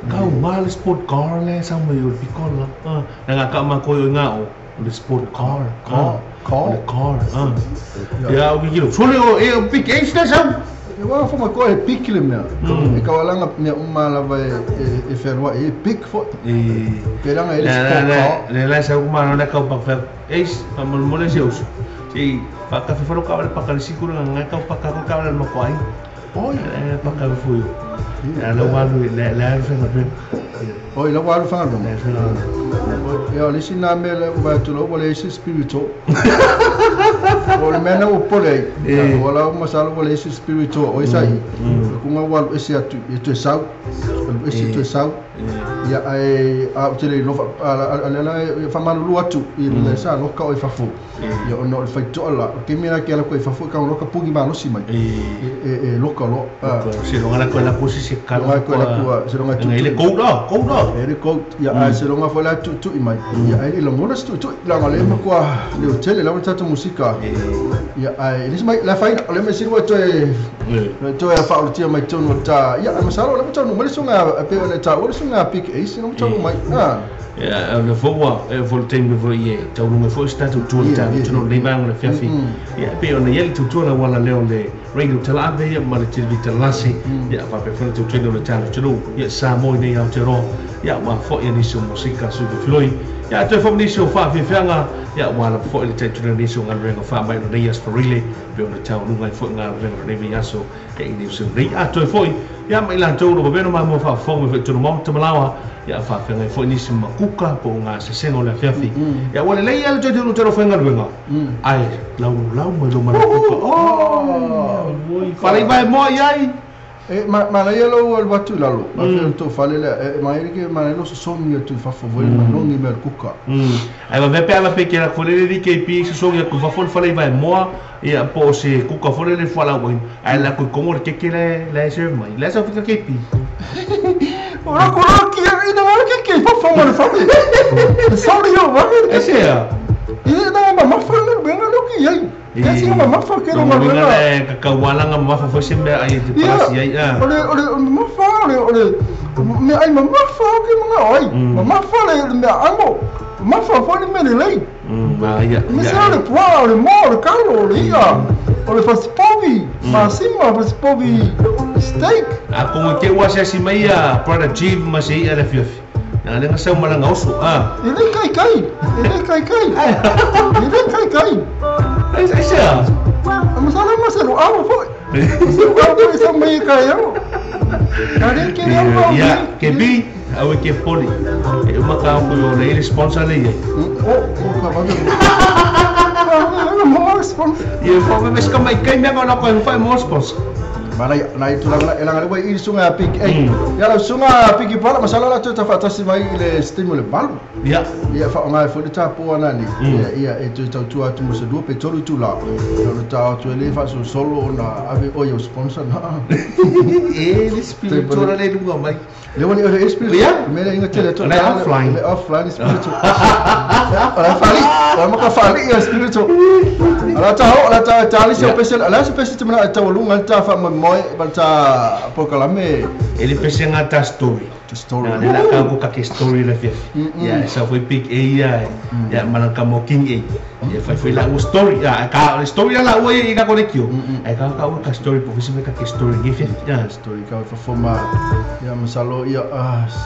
Kau ma le sport car le sa mo yo pikola. Na ka ma ko yo ngao le sport car. Car. Le car. Ya o kikilo. Sole o e big ace le sa. E wa fo ma ko e pik le mea. E ka walanga mea uma lava e whenua e pik fo. E Peranga e le sport car. Le la sa uma na ka pa fa. Ace, pa mo mo le seus. Si pa ka fa ka le pa ka sikuru nga ka pa ka ka le mo ko ai. Oi, pa ka fu. La walu la la fa nga. Oi, la walu fa nga. Ia le sina me le va tu lo le ese spirito. O le mena o pole. O la masalo o le ese spirito o esa i. Ku nga walu ese atu e tu sau. Ese tu sau. Ia ai a o tele lo a la fa malulu atu i le sa lo ka o fafo. Ia ono le faitoa la ke mea ke ala ko i fafo ka lo ka pugi malosi mai. E lo ka lo. Se lo ngala ko la pusi se ka lo ko la ku se lo nga tu. Le ko la ko la. E le ko ia a se lo nga fo la tu tu i mai. Ia ai le ngona tu tu la ngale ma ko le hotel la tata musika. Ia ai le mai la fai le me sirwa to e to e fa o tia mai tonu ta. Ia masalo le tonu mai sunga pe o le ta o sunga pik e se no tonu mai. Ia le foa e voltem vo ie tau lunga fo sta tu tu ta tu no le bang le fiafi. Ia pe o le tu tu la wala le le radio tala ia ma le TV talasi. Ia fa pe fo tu tu le ta tu ia sa mo nei au te ro. Ia wa fo ia ni so musika su floi. Ia te fo ni so fa fi fianga. Ia wa la fo le te tu ni so ngal renga fa mai no nei as for really pe o le tau lunga fo ngal renga nei vi aso e ni so nei a te fo ia mai la tu no beno ma mo fa fo me tu no mo te malawa. Ia fa fianga fo ni so makuka po nga se sengo le fiafi. Ia wa le ia le te tu te ro fenga renga. Ai lau lau mai lo malakuka. Oh, fa le vai mo iai. E ma la ia lo al watu lalo. Ma fe to fale le e ma ere ke ma lo so songi tu fa fo voi ma longi me kuka. Ai va pe ala pe ke la fole le ke pi so songi ku fa fo fale vai moa ia po se kuka fole le fala win. Ai la ku como ke ke le le se mai. Le sa fika ke pi. Ora ko ki ina ma ke ke fa fo mo fa. Sorry yo va. Ese ya. Ina ma ma fa le benga lo ki ai. Kasi ma ma fa ke lo ma le ka wala nga ma fa fo se me ai te palasi ai a. Ole ole ma fa ole ole me ai ma ma fa ke ma ai. Ma ma fa le me ango. Ma fa fo le me le lei. Ma ia. Me se le poa le mo le calo le ia. O le fa spovi. Ma sima fa spovi steak. A como ke wa se si mai a para chief ma se ia le fifi. Na le nga ma nga oso a. Ele kai kai. Ele kai kai. Ele kai kai. Ai se. Mas ala mas lo amo foi. Se o amo essa mãe caiu. Cara que não Ya, ke bi au ke poli. E uma ka ko yo le sponsor le. Oh, oh ka va. Mo sponsor. Ye fo me ska mai kai me ngona ko fa mo sponsor. Mana na itu la la la wai i sunga pik ei. Ya la sunga piki pala masala la tuta fatasi mai le stimu le balu. Ya. Ya fa ngai fo ta po ana ni. Ya ya e tu tau tu atu mo se du pe tolu tu la. Ya lo ta tu le fa so solo na ave o yo sponsor na. E le spiritual le lunga mai. Le wani o spirit. Ya. Me le inga tele to. Le offline. Le offline spiritual. Ala fali. Ala maka fali ya spiritual. Ala ta ala ta ta li se pese ala se pese te mana ta lunga ta fa mo moi balta pokalame ele pese nga ta story. Story. Na la ka ko ka ke story la fief. Ya esa foi pick A ya. Ya mana ka mo king A. Ya foi foi la o story ya ka story la o e ka konekio. Ai ka ka o ka story po se ka ke story ni fief. Ya story ka fa foma ya masalo ya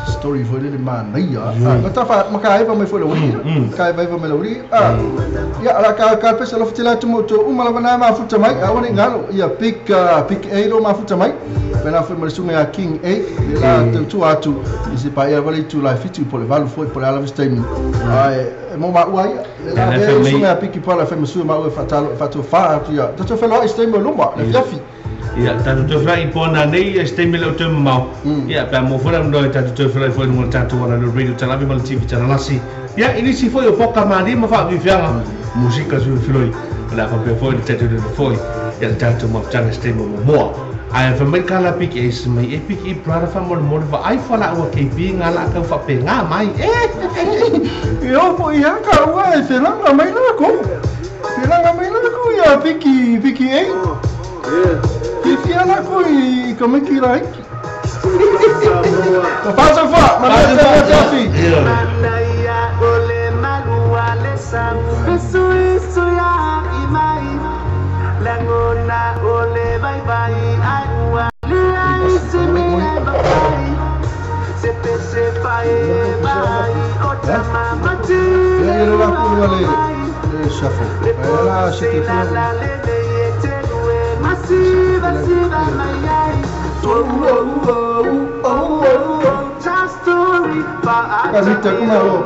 story foi le man ya. Ka ta fa maka ai pa mai foi le uri. Ka ai pa mai le uri. Ya ala ka ka pese lo fitila tu mo tu uma la na ma futa mai. A woni ngalo ya pick pick A lo ma futa mai. Pena foi ma le susuga ia King A le la tautua atu i se paia lava le itula e 7 po o le 8 foi po o le a lava se taimi ae e mo maua ia le la avea le susuga ia Piki Brother e fai ma sui o maua e faatalo e faatofa atu ia tatou feloai i se taimi o luma le afiafi. Ia, tatou toe felai i po nanei, ia se taimi e le o toe mamao. Ia, pe a maua foi le avanoa e tatou toe felai foi i luga o le tatou alaleo radio talaave ma le TV talalasi. Ia, i nisi foi o poka malie ma faafiafiaga, musika filofiloi, o le a faapea foi ona taitauina foi ia le tatou mafutaga i se taimi o muamua. Ae fai mai le kala piki e se mai e piki i brother faamolemole vaai falaua KB nga la kau faapena mai eh. E oo foi ia ka ua e felaga mai lakou. Felaga mai lakou ia piki piki ei. Fiafia lakou i ka maiki laiti. Fa fa manuia tele afiafi. Ia le la ku le le shuffle. E la se te Ka mita kuma lo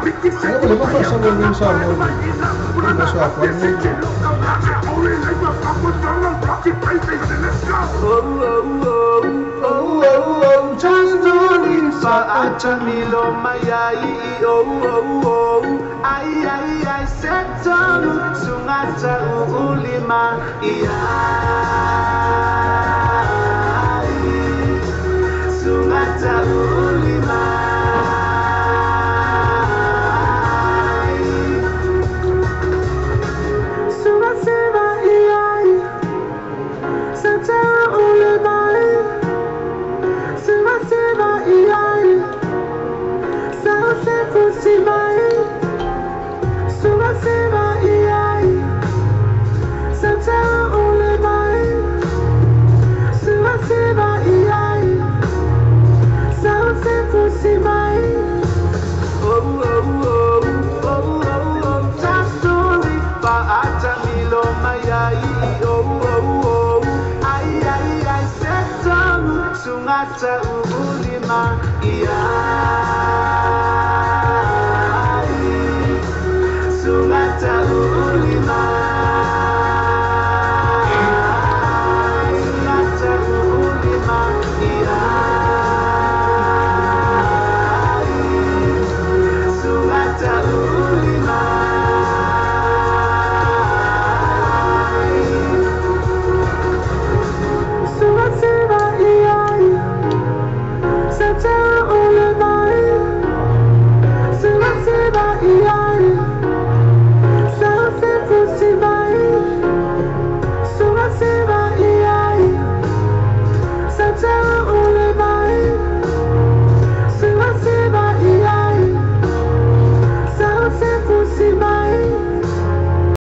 piki Ia.